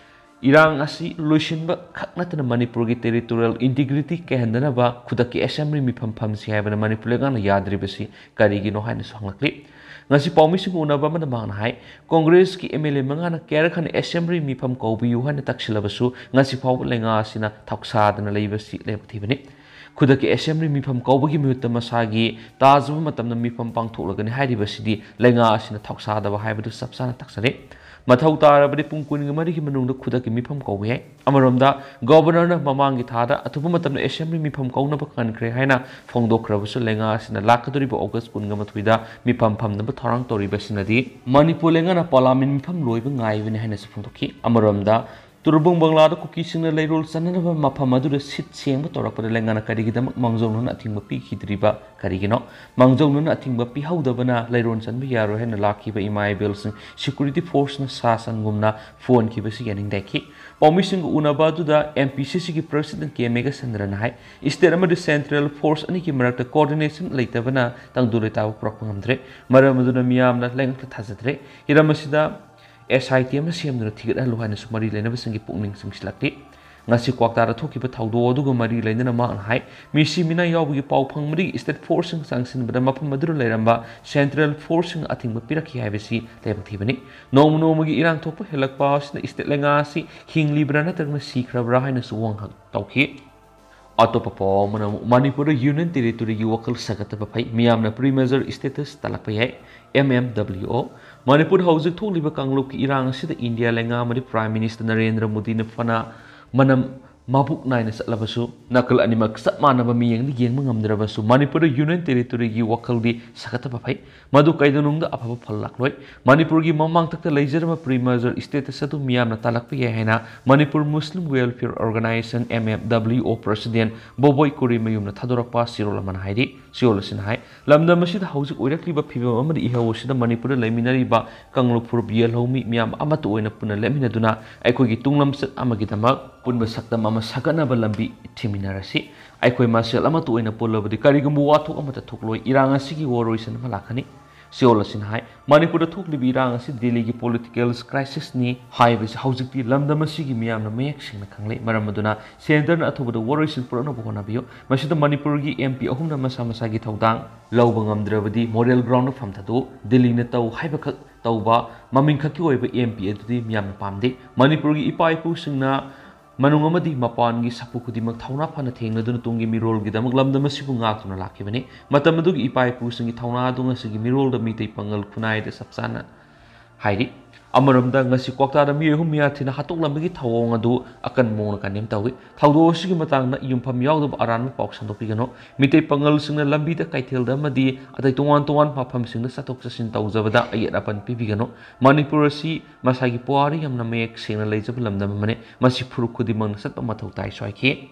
ꯏꯔꯥꯡ ꯑꯁꯤ ꯂꯣꯏꯁꯤꯟꯕ ꯈꯛ ꯅꯠꯇꯅ ꯃꯅꯤꯄꯨꯔꯒꯤ ꯇꯦꯔꯤꯇꯣꯔꯤꯌꯦꯜ ꯏꯟꯇꯤꯒ꯭ꯔꯤꯇꯤ ꯀꯥꯏꯍꯟꯗꯅꯕ ꯈꯨꯗꯛꯀꯤ ꯑꯦꯁꯦꯝꯕ꯭ꯂꯤ ꯃꯤꯐꯝ ꯐꯝꯁꯤ ꯍꯥꯏꯕꯅ ꯃꯅꯤꯄꯨꯔ ꯂꯩꯉꯥꯛꯅ ꯌꯥꯗ꯭ꯔꯤꯕꯁꯤ ꯀꯔꯤꯒꯤꯅꯣ ꯍꯥꯏꯅꯁꯨ ꯍꯪꯂꯛꯂꯤ꯫ ꯉꯁꯤ ꯄꯥꯎꯃꯤꯁꯤꯡꯒ ꯎꯅꯕ ꯑꯃꯗ ꯃꯍꯥꯛꯅ ꯍꯥꯏ, ꯀꯣꯡꯒ꯭ꯔꯦꯁꯀꯤ ꯑꯦꯝ ꯑꯦꯜ ꯑꯦ ꯃꯉꯥꯅ ꯀꯌꯥꯔꯛ ꯍꯟꯅ ꯑꯦꯁꯦꯝꯕ꯭ꯂꯤ ꯃꯤꯐꯝ ꯀꯧꯕꯤꯌꯨ ꯍꯥꯏꯅ ꯇꯛꯁꯤꯜꯂꯕꯁꯨ ꯉꯁꯤ ꯐꯥꯎꯕ ꯂꯩꯉꯥꯛ ꯑꯁꯤꯅ ꯊꯧꯁꯥꯗꯅ ꯂꯩꯕꯁꯤ ꯂꯥꯏꯕꯛ ꯊꯤꯕꯅꯤ꯫ ꯈꯨꯗꯛꯀꯤ ꯑꯦꯁꯦꯝꯕ꯭ꯂꯤ ꯃꯤꯐꯝ ꯀꯧꯕꯒꯤ ꯃꯍꯨꯠꯇ ꯃꯁꯥꯒꯤ ꯇꯥꯖꯕ ꯃꯇꯝꯗ ꯃꯤꯐꯝ ꯄꯥꯡꯊꯣꯛꯂꯒꯅꯤ ꯍꯥꯏꯔꯤꯕꯁꯤꯗꯤ ꯂꯩꯉꯥꯛ ꯑꯁꯤꯅ ꯊꯧꯁꯥꯗꯕ ꯍꯥꯏꯕꯗꯨ ꯆꯞ ꯆꯥꯅ ꯇꯥꯛꯆꯔꯦ꯫ ꯃꯊꯧ ꯇꯥꯔꯕꯗꯤ ꯄꯨꯡ ꯀꯨꯟꯒ ꯃꯔꯤꯒꯤ ꯃꯅꯨꯡꯗ ꯈꯨꯗꯛꯀꯤ ꯃꯤꯐꯝ ꯀꯧꯕ ꯌꯥꯏ꯫ ꯑꯃꯔꯣꯝꯗ, ꯒꯣꯚꯔꯅꯔꯅ ꯃꯃꯥꯡꯒꯤ ꯊꯥꯗ ꯑꯊꯨꯕ ꯃꯇꯝꯗ ꯑꯦꯁꯦꯝꯕ꯭ꯂꯤ ꯃꯤꯐꯝ ꯀꯧꯅꯕ ꯈꯟꯈ꯭ꯔꯦ ꯍꯥꯏꯅ ꯐꯣꯡꯗꯣꯛꯈ꯭ꯔꯕꯁꯨ, ꯂꯩꯉꯥꯛ ꯑꯁꯤꯅ ꯂꯥꯛꯀꯗꯧꯔꯤꯕ ꯑꯣꯒꯁ ꯀꯨꯟꯒ ꯃꯥꯊꯣꯏꯗ ꯃꯤꯐꯝ ꯐꯝꯅꯕ ꯊꯧꯔꯥꯡ ꯇꯧꯔꯤꯕꯁꯤꯅꯗꯤ ꯃꯅꯤꯄꯨꯔ ꯂꯩꯉꯥꯛꯅ ꯄꯥꯔꯂꯥꯃꯦꯟ ꯃꯤꯐꯝ ꯂꯣꯏꯕ ꯉꯥꯏꯕꯅꯤ ꯍꯥꯏꯅꯁꯨ ꯐꯣꯡꯗꯣꯛꯈꯤ꯫ ꯑꯃꯔꯣꯝꯗ, ꯇꯨꯔꯕꯨꯡ ꯕꯪꯒ꯭ꯂꯥꯗ ꯀꯨꯀꯤꯁꯤꯡꯅ ꯂꯩꯔꯣꯜ ꯆꯟꯅꯅꯕ ꯃꯐꯝ ꯑꯗꯨꯗ ꯁꯤꯠ ꯁꯦꯡꯕ ꯇꯧꯔꯛꯄꯗ ꯂꯩꯉꯥꯛꯅ ꯀꯔꯤꯒꯤꯗꯃꯛ ꯃꯥꯡꯖꯧꯅꯅ ꯑꯊꯤꯡꯕ ꯄꯤꯈꯤꯗ꯭ꯔꯤꯕ? ꯀꯔꯤꯒꯤꯅꯣ? ꯃꯥꯡꯖꯧꯅꯅ ꯑꯊꯤꯡꯕ ꯄꯤꯍꯧꯗꯕꯅ ꯂꯩꯔꯣꯜ ꯆꯟꯕ ꯌꯥꯔꯣꯏ ꯍꯥꯏꯅ ꯂꯥꯛꯈꯤꯕ ꯏꯃꯥ ꯏꯕꯦꯜꯁꯤꯡ security forceꯅ ꯁꯥ ꯁꯟꯒꯨꯝꯅ ꯐꯨꯍꯟꯈꯤꯕꯁꯤ ꯌꯥꯅꯤꯡꯗꯦ ꯍꯥꯏꯈꯤ꯫ ꯄꯥꯎꯃꯤꯁꯤꯡꯒ ꯎꯅꯕ ꯑꯗꯨꯗ M P C Cꯒꯤ president K ꯃꯦꯘꯆꯟꯗ꯭ꯔꯅ ꯍꯥꯏ, state ꯑꯃꯗꯤ central force ꯑꯅꯤꯒꯤ ꯃꯔꯛꯇ coordination ꯂꯩꯇꯕꯅ ꯇꯪꯗꯨ ꯂꯩꯇꯥꯕ ꯄꯨꯔꯛꯄ ꯉꯝꯗ꯭ꯔꯦ꯫ ꯃꯔꯝ ꯑꯗꯨꯅ ꯃꯤꯌꯥꯝꯅ ꯂꯩꯉꯥꯛꯇ ꯊꯥꯖꯗ꯭ꯔꯦ꯫ ꯍꯤꯔꯝ ꯑꯁꯤꯗ S I T ꯑꯃ ꯁꯦꯝꯗꯨꯅ ꯊꯤꯒꯠꯍꯜꯂꯨ ꯍꯥꯏꯅꯁꯨ ꯃꯔꯤ ꯂꯩꯅꯕꯁꯤꯡꯒꯤ ꯄꯨꯛꯅꯤꯡ ꯆꯤꯡꯁꯤꯜꯂꯛꯂꯤ꯫ ꯉꯁꯤ ꯀ꯭ꯋꯥꯛꯇꯥꯗ ꯊꯣꯛꯈꯤꯕ ꯊꯧꯗꯣꯛ ꯑꯗꯨꯒ ꯃꯔꯤ ꯂꯩꯅꯅ ꯃꯍꯥꯛꯅ ꯍꯥꯏ, ꯃꯤꯁꯤ ꯃꯤꯅꯥ ꯌꯥꯎꯕꯒꯤ ꯄꯥꯎ ꯐꯪꯕꯗꯒꯤ state forceꯁꯤꯡ ꯆꯪꯁꯤꯟꯕꯗ ꯃꯐꯝ ꯑꯗꯨꯗ ꯂꯩꯔꯝꯕ central forceꯁꯤꯡ ꯑꯊꯤꯡꯕ ꯄꯤꯔꯛꯈꯤ ꯍꯥꯏꯕꯁꯤ ꯂꯥꯏꯕꯛ ꯊꯤꯕꯅꯤ꯫ ꯅꯣꯡꯃ ꯅꯣꯡꯃꯒꯤ ꯏꯔꯥꯡ ꯊꯣꯛꯄ ꯍꯦꯜꯂꯛꯄ ꯑꯁꯤꯅ state ꯂꯩꯉꯥꯛ ꯑꯁꯤ ꯍꯤꯡꯂꯤꯕ꯭ꯔꯥ ꯅꯠꯇ꯭ꯔꯒꯅ ꯁꯤꯈ꯭ꯔꯕ꯭ꯔꯥ ꯍꯥꯏꯅꯁꯨ ꯋꯥꯍꯪ ꯇꯧꯈꯤ꯫ ꯑꯇꯣꯞꯄ ꯄꯥꯎ ꯑꯃꯅ ꯑꯃꯨꯛ ꯃꯅꯤꯄꯨꯔꯗ Union Territoryꯒꯤ ꯋꯥꯈꯜ ꯁꯥꯒꯠꯇꯕ ꯐꯩ, ꯃꯤꯌꯥꯝꯅ pre-merger status ꯇꯥꯜꯂꯛꯄ ꯌꯥꯏ, M M W O꯫ ꯃꯅꯤꯄꯨꯔꯗ ꯍꯧꯖꯤꯛ ꯊꯣꯛꯂꯤꯕ ꯀꯥꯡꯂꯨꯞꯀꯤ ꯏꯔꯥꯡ ꯑꯁꯤꯗ ꯏꯟꯗꯤꯌꯥ ꯂꯩꯉꯥꯛ ꯑꯃꯗꯤ Prime Minister ꯅꯔꯦꯟꯗ꯭ꯔ ꯃꯣꯗꯤꯅ ꯐꯅ ꯃꯅꯝ ꯃꯕꯨꯛ ꯅꯥꯏꯅ ꯆꯠꯂꯕꯁꯨ, ꯅꯥꯀꯜ ꯑꯅꯤꯃꯛ ꯆꯞ ꯃꯥꯟꯅꯕ ꯃꯤꯠꯌꯦꯡꯗ ꯌꯦꯡꯕ ꯉꯝꯗ꯭ꯔꯕꯁꯨ, ꯃꯅꯤꯄꯨꯔꯗ Union Territoryꯒꯤ ꯋꯥꯈꯜꯗꯤ ꯁꯥꯒꯠꯇꯕ ꯐꯩ꯫ ꯃꯗꯨ ꯀꯩꯗꯧꯅꯨꯡꯗ ꯑꯐꯕ ꯐꯜ ꯂꯥꯛꯂꯣꯏ꯫ ꯃꯅꯤꯄꯨꯔꯒꯤ ꯃꯃꯥꯡꯊꯛꯇ ꯂꯩꯖꯔꯝꯕ pre-merger status ꯑꯗꯨ ꯃꯤꯌꯥꯝꯅ ꯇꯥꯜꯂꯛꯄ ꯌꯥꯏ ꯍꯥꯏꯅ Manipur Muslim Welfare Organisation, M M W O, president ꯕꯣꯕꯣꯏ ꯀꯨꯔꯤꯃꯌꯨꯝꯅ ꯊꯥꯗꯣꯔꯛꯄ ꯆꯦꯔꯣꯜ ꯑꯃꯅ ꯍꯥꯏꯔꯤ꯫ ꯆꯦꯔꯣꯜ ꯑꯁꯤꯅ ꯍꯥꯏ, ꯂꯝꯗꯝ ꯑꯁꯤꯗ ꯍꯧꯖꯤꯛ ꯑꯣꯏꯔꯛꯂꯤꯕ ꯐꯤꯕꯝ ꯑꯃꯗꯤ ꯏꯍꯧ ꯑꯁꯤꯗ ꯃꯅꯤꯄꯨꯔꯗ ꯂꯩꯃꯤꯟꯅꯔꯤꯕ ꯀꯥꯡꯂꯨꯞ ꯐꯨꯔꯨꯞ ꯌꯦꯜꯍꯧꯃꯤ ꯃꯤꯌꯥꯝ ꯑꯃꯠꯇ ꯑꯣꯏꯅ ꯄꯨꯟꯅ ꯂꯦꯞꯃꯤꯟꯅꯗꯨꯅ ꯑꯩꯈꯣꯏꯒꯤ ꯇꯨꯡꯂꯝꯆꯠ ꯑꯃꯒꯤꯗꯃꯛ ꯄꯨꯟꯕ ꯁꯛꯇꯝ ꯑꯃ ꯁꯥꯒꯠꯅꯕ ꯂꯝꯕꯤ ꯊꯤꯃꯤꯟꯅꯔꯁꯤ꯫ ꯑꯩꯈꯣꯏ ꯃꯁꯦꯜ ꯑꯃꯠꯇ ꯑꯣꯏꯅ ꯄꯨꯜꯂꯕꯗꯤ ꯀꯔꯤꯒꯨꯝꯕ ꯋꯥꯊꯣꯛ ꯑꯃꯠꯇ ꯊꯣꯛꯂꯣꯏ, ꯏꯔꯥꯡ ꯑꯁꯤꯒꯤ ꯋꯥꯔꯣꯏꯁꯤꯟ ꯑꯃ ꯂꯥꯛꯀꯅꯤ꯫ ꯆꯦꯔꯣꯜ ꯑꯁꯤꯅ ꯍꯥꯏ, ꯃꯅꯤꯄꯨꯔꯗ ꯊꯣꯛꯂꯤꯕ ꯏꯔꯥꯡ ꯑꯁꯤ ꯗꯦꯜꯂꯤꯒꯤ political crisisꯅꯤ ꯍꯥꯏꯕꯁꯤ ꯍꯧꯖꯤꯛꯇꯤ ꯂꯝꯗꯝ ꯑꯁꯤꯒꯤ ꯃꯤꯌꯥꯝꯅ ꯃꯌꯦꯛ ꯁꯦꯡꯅ ꯈꯪꯂꯦ꯫ ꯃꯔꯝ ꯑꯗꯨꯅ centreꯅ ꯑꯊꯨꯕꯗ ꯋꯥꯔꯣꯏꯁꯤꯟ ꯄꯨꯔꯛꯅꯕ ꯍꯣꯠꯅꯕꯤꯌꯨ꯫ ꯃꯁꯤꯗ ꯃꯅꯤꯄꯨꯔꯒꯤ M P ꯑꯍꯨꯝꯅ ꯃꯁꯥ ꯃꯁꯥꯒꯤ ꯊꯧꯗꯥꯡ ꯂꯧꯕ ꯉꯝꯗ꯭ꯔꯕꯗꯤ moral groundꯗ ꯐꯝꯊꯗꯣꯛꯎ꯫ ꯗꯦꯜꯂꯤꯅ ꯇꯧ ꯍꯥꯏꯕꯈꯛ ꯇꯧꯕ ꯃꯃꯤꯡꯈꯛꯀꯤ ꯑꯣꯏꯕ M P ꯑꯗꯨꯗꯤ ꯃꯤꯌꯥꯝꯅ ꯄꯥꯝꯗꯦ꯫ ꯃꯅꯤꯄꯨꯔꯒꯤ ꯏꯄꯥ ꯏꯄꯨꯁꯤꯡꯅ ꯃꯅꯨꯡ ꯑꯃꯗꯤ ꯃꯄꯥꯟꯒꯤ ꯁꯥꯐꯨ ꯈꯨꯗꯤꯡꯃꯛ ꯊꯧꯅꯥ ꯐꯅ ꯊꯦꯡꯅꯗꯨꯅ ꯇꯨꯡꯒꯤ ꯃꯤꯔꯣꯜꯒꯤꯗꯃꯛ ꯂꯝꯗꯝ ꯑꯁꯤꯕꯨ ꯉꯥꯛꯇꯨꯅ ꯂꯥꯛꯈꯤꯕꯅꯤ꯫ ꯃꯇꯝ ꯑꯗꯨꯒꯤ ꯏꯄꯥ ꯏꯄꯨꯁꯤꯡꯒꯤ ꯊꯧꯅꯥ ꯑꯗꯨ ꯉꯁꯤꯒꯤ ꯃꯤꯔꯣꯜꯗ ꯃꯤꯇꯩ ꯄꯥꯉꯜ ꯈꯨꯟꯅꯥꯏꯗ ꯆꯞ ꯆꯥꯅ ꯍꯥꯏꯔꯤ꯫ ꯑꯃꯔꯣꯝꯗ, ꯉꯁꯤ ꯀ꯭ꯋꯥꯛꯇꯥꯗ ꯃꯤꯑꯣꯏ ꯑꯍꯨꯝ ꯃꯤꯌꯥ ꯊꯤꯅ ꯍꯥꯠꯇꯣꯛꯂꯝꯕꯒꯤ ꯊꯧꯑꯣꯡ ꯑꯗꯨ ꯑꯀꯟꯕ ꯃꯑꯣꯡꯗ ꯀꯟꯗꯦꯝ ꯇꯧꯏ꯫ ꯊꯧꯗꯣꯛ ꯑꯁꯤꯒꯤ ꯃꯇꯥꯡꯗ ꯌꯨꯝꯐꯝ ꯌꯥꯎꯗꯕ ꯑꯔꯥꯟꯕ ꯄꯥꯎ ꯁꯟꯗꯣꯛꯄꯤꯒꯅꯨ꯫ ꯃꯤꯇꯩ ꯄꯥꯉꯜꯁꯤꯡꯅ ꯂꯝꯕꯤꯗ, ꯀꯩꯊꯦꯜꯗ ꯑꯃꯗꯤ ꯑꯇꯩ ꯇꯣꯉꯥꯟ ꯇꯣꯉꯥꯟꯕ ꯃꯐꯝꯁꯤꯡꯗ ꯆꯠꯊꯣꯛ ꯆꯠꯁꯤꯟ ꯇꯧꯖꯕꯗ ꯑꯌꯦꯠ ꯑꯄꯟ ꯄꯤꯕꯤꯒꯅꯨ꯫ ꯃꯅꯤꯄꯨꯔ ꯑꯁꯤ ꯃꯁꯥꯒꯤ ꯄꯨꯋꯥꯔꯤ ꯌꯥꯝꯅ ꯃꯌꯦꯛ ꯁꯦꯡꯅ ꯂꯩꯖꯕ ꯂꯝꯗꯝ ꯑꯃꯅꯤ꯫ ꯃꯁꯤ ꯐꯨꯔꯨꯞ ꯈꯨꯗꯤꯡꯃꯛꯅ ꯆꯠꯄ ꯃꯊꯧ ꯇꯥꯏ ꯁ꯭ꯋꯥꯏꯈꯤ꯫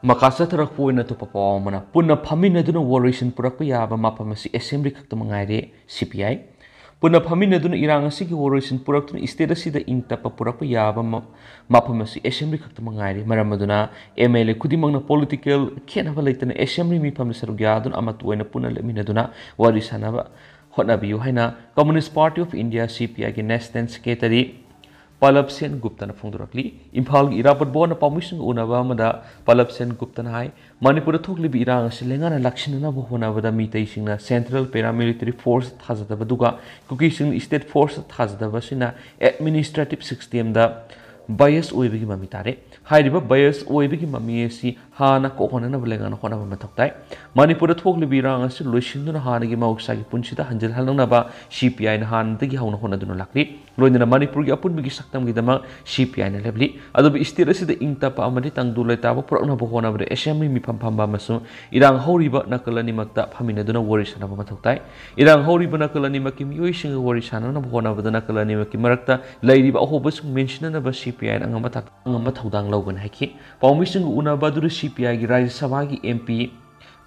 ꯃꯈꯥ ꯆꯠꯊꯔꯛꯄ ꯑꯣꯏꯅ ꯑꯇꯣꯞꯄ ꯄꯥꯎ ꯑꯃꯅ, ꯄꯨꯟꯅ ꯐꯝꯃꯤꯟꯅꯗꯨꯅ ꯋꯥꯔꯣꯏꯁꯤꯟ ꯄꯨꯔꯛꯄ ꯌꯥꯕ ꯃꯐꯝ ꯑꯁꯤ ꯑꯦꯁꯦꯝꯕ꯭ꯂꯤ ꯈꯛꯇꯃꯛ ꯉꯥꯏꯔꯦ, ꯁꯤ ꯄꯤ ꯑꯥꯏ꯫ ꯄꯨꯟꯅ ꯐꯝꯃꯤꯟꯅꯗꯨꯅ ꯏꯔꯥꯡ ꯑꯁꯤꯒꯤ ꯋꯥꯔꯣꯏꯁꯤꯟ ꯄꯨꯔꯛꯇꯨꯅ ꯏꯁꯇꯦꯠ ꯑꯁꯤꯗ ꯏꯪ ꯇꯞꯄ ꯄꯨꯔꯛꯄ ꯌꯥꯕ ꯃ-, ꯃꯐꯝ ꯑꯁꯤ ꯑꯦꯁꯦꯝꯕ꯭ꯂꯤ ꯈꯛꯇꯃꯛ ꯉꯥꯏꯔꯦ꯫ ꯃꯔꯝ ꯑꯗꯨꯅ ꯑꯦꯝ ꯑꯦꯜ ꯑꯦ ꯈꯨꯗꯤꯡꯃꯛꯅ ꯄꯣꯂꯤꯇꯤꯀꯦꯜ ꯈꯦꯠꯅꯕ ꯂꯩꯇꯅ ꯑꯦꯁꯦꯝꯕ꯭ꯂꯤ ꯃꯤꯐꯝꯗ ꯁꯔꯨꯛ ꯌꯥꯗꯨꯅ ꯑꯃꯠꯇ ꯑꯣꯏꯅ ꯄꯨꯟꯅ ꯂꯦꯞꯃꯤꯟꯅꯗꯨꯅ ꯋꯥꯔꯤ ꯁꯥꯟꯅꯕ ꯍꯣꯠꯅꯕꯤꯌꯨ ꯍꯥꯏꯅ Communist Party of India, ꯁꯤ ꯄꯤ ꯑꯥꯏꯒꯤ ꯅꯦꯁꯅꯦꯜ ꯁꯦꯀ꯭ꯔꯦꯇꯔꯤ ꯄꯂꯕ ꯁꯦꯟ ꯒꯨꯞꯇꯅ ꯐꯣꯡꯗꯣꯔꯛꯂꯤ꯫ ꯏꯝꯐꯥꯜꯒꯤ ꯏꯔꯥꯕꯣꯠ ꯚꯕꯟꯗ ꯄꯥꯎꯃꯤꯁꯤꯡꯒ ꯎꯅꯕ ꯑꯃꯗ ꯄꯂꯕ ꯁꯦꯟ ꯒꯨꯞꯇꯅ ꯍꯥꯏ, ꯃꯅꯤꯄꯨꯔꯗ ꯊꯣꯛꯂꯤꯕ ꯏꯔꯥꯡ ꯑꯁꯤ ꯂꯩꯉꯥꯛꯅ ꯂꯥꯛꯁꯤꯟꯅꯅꯕ ꯍꯣꯠꯅꯕꯗ ꯃꯤꯇꯩꯁꯤꯡꯅ ꯁꯦꯟꯇ꯭ꯔꯦꯜ ꯄꯦꯔꯥꯃꯤꯂꯤꯇꯔꯤ ꯐꯣꯔꯁ ꯊꯥꯖꯗꯕꯗꯨꯒ ꯀꯨꯀꯤꯁꯤꯡꯅ ꯏꯁꯇꯦꯠ ꯐꯣꯔꯁ ꯊꯥꯖꯗꯕ ꯑꯁꯤꯅ ꯑꯦꯗꯃꯤꯅꯤꯁꯇ꯭ꯔꯦꯇꯤꯚ ꯁꯤꯁꯇꯦꯝꯗ ꯕꯥꯏꯑꯁ ꯑꯣꯏꯕꯒꯤ ꯃꯃꯤ ꯇꯥꯔꯦ꯫ ꯍꯥꯏꯔꯤꯕ ꯕꯥꯏꯑꯁ ꯑꯣꯏꯕꯒꯤ ꯃꯃꯤ ꯑꯁꯤ ꯍꯥꯟꯅ ꯀꯣꯛꯍꯟꯅꯅꯕ ꯂꯩꯉꯥꯛꯅ ꯍꯣꯠꯅꯕ ꯃꯊꯧ ꯇꯥꯏ꯫ ꯃꯅꯤꯄꯨꯔꯗ ꯊꯣꯛꯂꯤꯕ ꯏꯔꯥꯡ ꯑꯁꯤ ꯂꯣꯏꯁꯤꯟꯗꯨꯅ ꯍꯥꯟꯅꯒꯤ ꯃꯍꯧꯁꯥꯒꯤ ꯄꯨꯟꯁꯤꯗ ꯍꯟꯖꯤꯜꯍꯜꯂꯛꯅꯕ ꯁꯤ ꯄꯤ ꯑꯥꯏꯅ ꯍꯥꯟꯅꯗꯒꯤ ꯍꯧꯅ ꯍꯣꯠꯅꯗꯨꯅ ꯂꯥꯛꯂꯤ꯫ ꯂꯣꯏꯅꯅ ꯃꯅꯤꯄꯨꯔꯒꯤ ꯑꯄꯨꯟꯕꯒꯤ ꯁꯛꯇꯝꯒꯤꯗꯃꯛ ꯁꯤ ꯄꯤ ꯑꯥꯏꯅ ꯂꯦꯞꯂꯤ꯫ ꯑꯗꯨꯕꯨ ꯏꯁꯇꯦꯠ ꯑꯁꯤꯗ ꯏꯪ ꯇꯞꯄ ꯑꯃꯗꯤ ꯇꯪꯗꯨ ꯂꯩꯇꯥꯕ ꯄꯨꯔꯛꯅꯕ ꯍꯣꯠꯅꯕꯗ ꯑꯦꯁꯦꯝꯕ꯭ꯂꯤ ꯃꯤꯐꯝ ꯐꯝꯕ ꯑꯃꯁꯨꯡ ꯏꯔꯥꯡ ꯍꯧꯔꯤꯕ ꯅꯥꯀꯜ ꯑꯅꯤꯃꯛꯇ ꯐꯝꯃꯤꯟꯅꯗꯨꯅ ꯋꯥꯔꯤ ꯁꯥꯟꯅꯕ ꯃꯊꯧ ꯇꯥꯏ꯫ ꯏꯔꯥꯡ ꯍꯧꯔꯤꯕ ꯅꯥꯀꯜ ꯑꯅꯤꯃꯛꯀꯤ ꯃꯤꯑꯣꯏꯁꯤꯡꯒ ꯋꯥꯔꯤ ꯁꯥꯟꯅꯅꯕ ꯍꯣꯠꯅꯕꯗ ꯅꯥꯀꯜ ꯑꯅꯤꯃꯛꯀꯤ ꯃꯔꯛꯇ ꯂꯩꯔꯤꯕ ꯑꯍꯣꯕꯁꯤꯡ ꯃꯦꯟꯁꯤꯟꯅꯅꯕ ꯁꯤ ꯄꯤ ꯑꯥꯏꯅ ꯑꯉꯝꯕ ꯊꯥꯛ-, ꯑꯉꯝꯕ ꯊꯧꯗꯥꯡ ꯂꯧꯒꯅꯤ ꯍꯥꯏꯈꯤ꯫ ꯄꯥꯎꯃꯤꯁꯤꯡꯒ ꯎꯅꯕ ꯑꯗꯨꯗ ꯁꯤ ꯄꯤ ꯑꯥꯏꯒꯤ ꯔꯥꯖ꯭ꯌ ꯁꯚꯥꯒꯤ ꯑꯦꯝ ꯄꯤ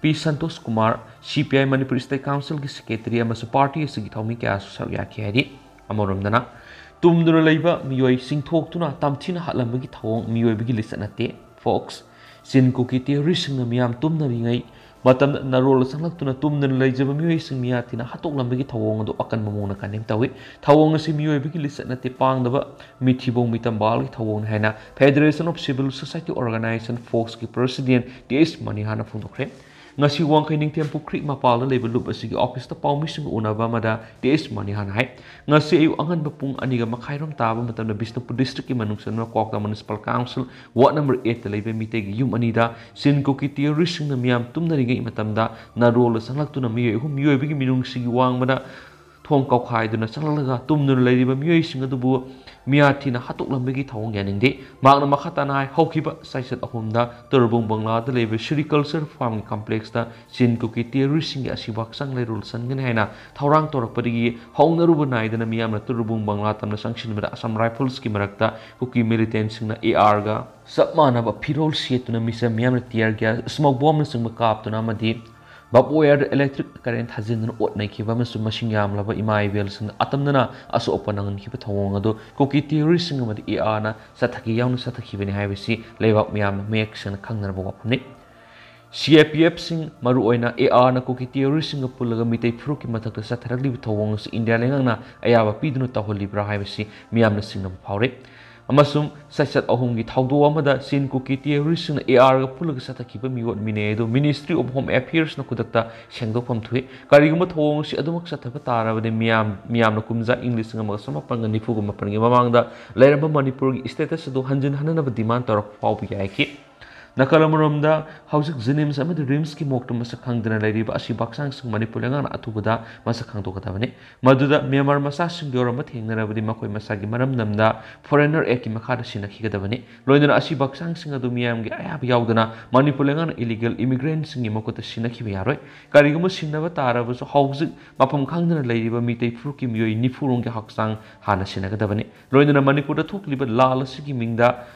ꯄꯤ ꯁꯟꯇꯣꯁ ꯀꯨꯃꯥꯔ, ꯁꯤ ꯄꯤ ꯑꯥꯏ ꯃꯅꯤꯄꯨꯔ ꯏꯁꯇꯦꯠ ꯀꯥꯎꯟꯁꯤꯜꯒꯤ ꯁꯦꯀ꯭ꯔꯦꯇꯔꯤ ꯑꯃꯁꯨꯡ ꯄꯥꯔꯇꯤ ꯑꯁꯤꯒꯤ ꯊꯧꯃꯤ ꯀꯌꯥꯁꯨ ꯁꯔꯨꯛ ꯌꯥꯈꯤ ꯍꯥꯏꯔꯤ꯫ ꯑꯃꯔꯣꯝꯗꯅ, ꯇꯨꯝꯗꯨꯅ ꯂꯩꯕ ꯃꯤꯑꯣꯏ ꯆꯤꯡꯊꯣꯛꯇꯨꯅ ꯇꯝꯊꯤꯅ ꯍꯥꯠꯂꯝꯕꯒꯤ ꯊꯧꯑꯣꯡ ꯃꯤꯑꯣꯏꯕꯒꯤ ꯂꯤꯆꯠ ꯅꯠꯇꯦ꯫ ꯐꯣꯛꯁ꯫ ꯆꯤꯟ ꯀꯨꯀꯤ ꯇꯦꯔꯣꯔꯤꯁꯁꯤꯡꯅ ꯃꯤꯌꯥꯝ ꯇꯨꯝꯅꯔꯤꯉꯩ ꯃꯇꯝꯗ ꯅꯥꯔꯣꯜꯗ ꯆꯪꯂꯛꯇꯨꯅ ꯇꯨꯝꯗꯨꯅ ꯂꯩꯖꯕ ꯃꯤꯑꯣꯏꯁꯤꯡ ꯃꯤꯌꯥ ꯊꯤꯅ ꯍꯥꯠꯇꯣꯛꯂꯝꯕꯒꯤ ꯊꯧꯑꯣꯡ ꯑꯗꯨ ꯑꯀꯟꯕ ꯃꯑꯣꯡꯗ ꯀꯟꯗꯦꯝ ꯇꯧꯏ꯫ ꯊꯧꯑꯣꯡ ꯑꯁꯤ ꯃꯤꯑꯣꯏꯕꯒꯤ ꯂꯤꯆꯠ ꯅꯠꯇꯦ, ꯄꯥꯡꯗꯕ ꯃꯤꯊꯤꯕꯣꯡ ꯃꯤꯇꯝꯕꯥꯜꯒꯤ ꯊꯧꯑꯣꯡꯅꯤ ꯍꯥꯏꯅ Federation of Civil Society Organization, ꯐꯣꯛꯁꯀꯤ ꯄ꯭ꯔꯁꯤꯗꯦꯟ ꯇꯤ ꯑꯩꯆ ꯃꯅꯤꯍꯥꯅ ꯐꯣꯡꯗꯣꯛꯈ꯭ꯔꯦ꯫ ꯉꯁꯤ ꯋꯥꯡꯈꯩ ꯅꯤꯡꯊꯦꯝ ꯄꯨꯈ꯭ꯔꯤ ꯃꯄꯥꯜꯗ ꯂꯩꯕ ꯂꯨꯞ ꯑꯁꯤꯒꯤ ꯑꯣꯐꯤꯁꯇ ꯄꯥꯎꯃꯤꯁꯤꯡꯒ ꯎꯅꯕ ꯑꯃꯗ ꯇꯤ ꯑꯩꯆ ꯃꯅꯤꯍꯥꯅ ꯍꯥꯏ, ꯉꯁꯤ ꯑꯌꯨꯛ ꯑꯉꯟꯕ ꯄꯨꯡ ꯑꯅꯤꯒ ꯃꯈꯥꯏꯔꯣꯝ ꯇꯥꯕ ꯃꯇꯝꯗ ꯕꯤꯁꯅꯨꯄꯨꯔ ꯗꯤꯁꯇ꯭ꯔꯤꯛꯀꯤ ꯃꯅꯨꯡ ꯆꯟꯕ ꯀ꯭ꯋꯥꯛꯇꯥ ꯃ꯭ꯌꯨꯅꯤꯁꯤꯄꯥꯜ ꯀꯥꯎꯟꯁꯤꯜ ꯋꯥꯔꯗ ꯅꯝꯕꯔ ꯑꯦꯠꯇ ꯂꯩꯕ ꯃꯤꯇꯩꯒꯤ ꯌꯨꯝ ꯑꯅꯤꯗ ꯆꯤꯟ ꯀꯨꯀꯤ ꯇꯦꯔꯣꯔꯤꯁꯁꯤꯡꯅ ꯃꯤꯌꯥꯝ ꯇꯨꯝꯅꯔꯤꯉꯩ ꯃꯇꯝꯗ ꯅꯥꯔꯣꯜꯗ ꯆꯪꯂꯛꯇꯨꯅ ꯃꯤꯑꯣꯏ ꯑꯍꯨꯝ ꯃꯤꯑꯣꯏꯕꯒꯤ ꯃꯤꯅꯨꯡꯁꯤꯒꯤ ꯋꯥꯡꯃꯗ ꯊꯣꯡ ꯀꯥꯎꯈꯥꯏꯗꯨꯅ ꯆꯪꯂꯛꯂꯒ ꯇꯨꯝꯗꯨꯅ ꯂꯩꯔꯤꯕ ꯃꯤꯑꯣꯏꯁꯤꯡ ꯑꯗꯨꯕꯨ ꯃꯤꯌꯥꯊꯤꯅ ꯍꯥꯠꯇꯣꯛꯂꯝꯕꯒꯤ ꯊꯧꯑꯣꯡ ꯌꯥꯅꯤꯡꯗꯦ꯫ ꯃꯍꯥꯛꯅ ꯃꯈꯥ ꯇꯥꯅ ꯍꯥꯏ, ꯍꯧꯈꯤꯕ ꯆꯩꯆꯠ ꯑꯍꯨꯝꯗ ꯇꯨꯔꯕꯨꯡ ꯕꯪꯒ꯭ꯂꯥꯗ ꯂꯩꯕ ꯁꯤꯔꯤꯀꯜꯆꯔ ꯐꯥꯔꯝꯒꯤ ꯀꯝꯄ꯭ꯂꯦꯛꯁꯇ ꯆꯤꯟ ꯀꯨꯀꯤ ꯇꯦꯔꯣꯔꯤꯁꯁꯤꯡꯒꯤ ꯑꯁꯤꯕ ꯍꯛꯆꯥꯡ ꯂꯩꯔꯣꯜ ꯆꯟꯒꯅꯤ ꯍꯥꯏꯅ ꯊꯧꯔꯥꯡ ꯇꯧꯔꯛꯄꯗꯒꯤ ꯍꯧꯅꯔꯨꯕ ꯅꯥꯏꯗꯅ ꯃꯤꯌꯥꯝꯅ ꯇꯨꯔꯕꯨꯡ ꯕꯪꯒ꯭ꯂꯥ ꯇꯝꯅ ꯆꯪꯁꯤꯟꯕꯗ ꯑꯁꯥꯝ ꯔꯥꯏꯐꯜꯁꯀꯤ ꯃꯔꯛꯇ ꯀꯨꯀꯤ ꯃꯤꯂꯤꯇꯦꯟꯁꯤꯡꯅ ꯑꯦ ꯑꯥꯔꯒ ꯆꯞ ꯃꯥꯟꯅꯕ ꯐꯤꯔꯣꯜ ꯁꯦꯠꯇꯨꯅ ꯃꯤꯆꯝ ꯃꯤꯌꯥꯝꯅ ꯇꯤꯌꯔ ꯒ꯭ꯌꯥꯁ, ꯁ꯭ꯃꯣꯛ ꯕꯣꯝꯅꯆꯤꯡꯕ ꯀꯥꯞꯇꯨꯅ ꯑꯃꯗꯤ ꯕꯥꯔꯕ ꯋꯥꯌꯔꯗ ꯏꯂꯦꯛꯇ꯭ꯔꯤꯛ ꯀꯔꯦꯟ ꯊꯥꯖꯤꯟꯗꯨꯅ ꯑꯣꯠ ꯅꯩꯈꯤꯕ ꯑꯃꯁꯨꯡ ꯃꯁꯤꯡ ꯌꯥꯝꯂꯕ ꯏꯃꯥ ꯏꯕꯦꯜꯁꯤꯡꯗ ꯑꯇꯝꯅꯅ ꯑꯁꯣꯛ ꯑꯄꯟ ꯅꯪꯍꯟꯈꯤꯕ ꯊꯧꯑꯣꯡ ꯑꯗꯨ ꯀꯨꯀꯤ ꯇꯦꯔꯣꯔꯤꯁꯁꯤꯡ ꯑꯃꯗꯤ ꯑꯦ ꯑꯥꯔꯅ ꯆꯠꯊꯈꯤ ꯌꯥꯎꯅ ꯆꯠꯊꯈꯤꯕꯅꯤ ꯍꯥꯏꯕꯁꯤ ꯂꯩꯕꯥꯛ ꯃꯤꯌꯥꯝꯅ ꯃꯌꯦꯛ ꯁꯦꯡꯅ ꯈꯪꯅꯔꯕ ꯋꯥꯐꯝꯅꯤ꯫ ꯁꯤ ꯑꯦ ꯄꯤ ꯑꯦꯐꯁꯤꯡ, ꯃꯔꯨꯑꯣꯏꯅ ꯑꯦ ꯑꯥꯔꯅ ꯀꯨꯀꯤ ꯇꯦꯔꯣꯔꯤꯁꯁꯤꯡꯒ ꯄꯨꯜꯂꯒ ꯃꯤꯇꯩ ꯐꯨꯔꯨꯞꯀꯤ ꯃꯊꯛꯇ ꯆꯠꯊꯔꯛꯂꯤꯕ ꯊꯧꯑꯣꯡ ꯑꯁꯤ ꯏꯟꯗꯤꯌꯥ ꯂꯩꯉꯥꯛꯅ ꯑꯌꯥꯕ ꯄꯤꯗꯨꯅ ꯇꯧꯍꯜꯂꯤꯕ꯭ꯔꯥ ꯍꯥꯏꯕꯁꯤ ꯃꯤꯌꯥꯝꯅ ꯆꯤꯡꯅꯕ ꯐꯥꯎꯔꯤ꯫ ꯑꯃꯁꯨꯡ ꯆꯩꯆꯠ ꯑꯍꯨꯝꯒꯤ ꯊꯧꯗꯣꯛ ꯑꯃꯗ ꯆꯤꯟ ꯀꯨꯀꯤ ꯇꯦꯔꯣꯔꯤꯁꯁꯤꯡꯅ ꯑꯦ ꯑꯥꯔꯒ ꯄꯨꯜꯂꯒ ꯆꯠꯊꯈꯤꯕ ꯃꯤꯑꯣꯠ ꯃꯤꯅꯩ ꯑꯗꯨ Ministry of Home Affairsꯅ ꯈꯨꯗꯛꯇ ꯁꯦꯡꯗꯣꯛꯐꯝ ꯊꯣꯛꯏ꯫ ꯀꯔꯤꯒꯨꯝꯕ ꯊꯧꯑꯣꯡ ꯑꯁꯤ ꯑꯗꯨꯃꯛ ꯆꯠꯊꯕ ꯇꯥꯔꯕꯗꯤ ꯃꯤꯌꯥꯝ, ꯃꯤꯌꯥꯝꯅ ꯀꯨꯝꯖꯥ ꯏꯪ ꯂꯤꯁꯤꯡ ꯑꯃꯒ ꯆꯃꯥꯄꯟꯒ ꯅꯤꯐꯨꯒ ꯃꯥꯄꯟꯒꯤ ꯃꯃꯥꯡꯗ ꯂꯩꯔꯝꯕ ꯃꯅꯤꯄꯨꯔꯒꯤ status ꯑꯗꯨ ꯍꯟꯖꯤꯟ ꯍꯟꯅꯅꯕ demand ꯇꯧꯔꯛꯄ ꯐꯥꯎꯕ ꯌꯥꯏꯈꯤ꯫ ꯅꯥꯀꯜ ꯑꯃꯔꯣꯝꯗ ꯍꯧꯖꯤꯛ JNIMS ꯑꯃꯗꯤ RIMSꯀꯤ morgueꯇ ꯃꯁꯛ ꯈꯪꯗꯅ ꯂꯩꯔꯤꯕ ꯑꯁꯤꯕ ꯍꯛꯆꯥꯡꯁꯤꯡ ꯃꯅꯤꯄꯨꯔ ꯂꯩꯉꯥꯛꯅ ꯑꯊꯨꯕꯗ ꯃꯁꯛ ꯈꯪꯗꯣꯛꯀꯗꯕꯅꯤ꯫ ꯃꯗꯨꯗ ꯃ꯭ꯌꯥꯟꯃꯥꯔ ꯃꯆꯥꯁꯤꯡ ꯌꯥꯎꯔꯝꯕ ꯊꯦꯡꯅꯔꯕꯗꯤ ꯃꯈꯣꯏ ꯃꯁꯥꯒꯤ ꯃꯔꯝꯗꯝꯗ Foreigner Actꯀꯤ ꯃꯈꯥꯗ ꯁꯤꯟꯅꯈꯤꯒꯗꯕꯅꯤ꯫ ꯂꯣꯏꯅꯅ ꯑꯁꯤꯕ ꯍꯛꯆꯥꯡꯁꯤꯡ ꯑꯗꯨ ꯃꯤꯌꯥꯝꯒꯤ ꯑꯌꯥꯕ ꯌꯥꯎꯗꯅ ꯃꯅꯤꯄꯨꯔ ꯂꯩꯉꯥꯛꯅ illegal immigrantꯁꯤꯡꯒꯤ ꯃꯈꯨꯠꯇ ꯁꯤꯟꯅꯈꯤꯕ ꯌꯥꯔꯣꯏ꯫ ꯀꯔꯤꯒꯨꯝꯕ ꯁꯤꯟꯅꯕ ꯇꯥꯔꯕꯁꯨ ꯍꯧꯖꯤꯛ ꯃꯐꯝ ꯈꯪꯗꯅ ꯂꯩꯔꯤꯕ ꯃꯤꯇꯩ ꯐꯨꯔꯨꯞꯀꯤ ꯃꯤꯑꯣꯏ ꯅꯤꯐꯨ ꯔꯣꯝꯒꯤ ꯍꯛꯆꯥꯡ ꯍꯥꯟꯅ ꯁꯤꯟꯅꯒꯗꯕꯅꯤ꯫ ꯂꯣꯏꯅꯅ ꯃꯅꯤꯄꯨꯔꯗ ꯊꯣꯛꯂꯤꯕ ꯂꯥꯜ ꯑꯁꯤꯒꯤ ꯃꯤꯡꯗ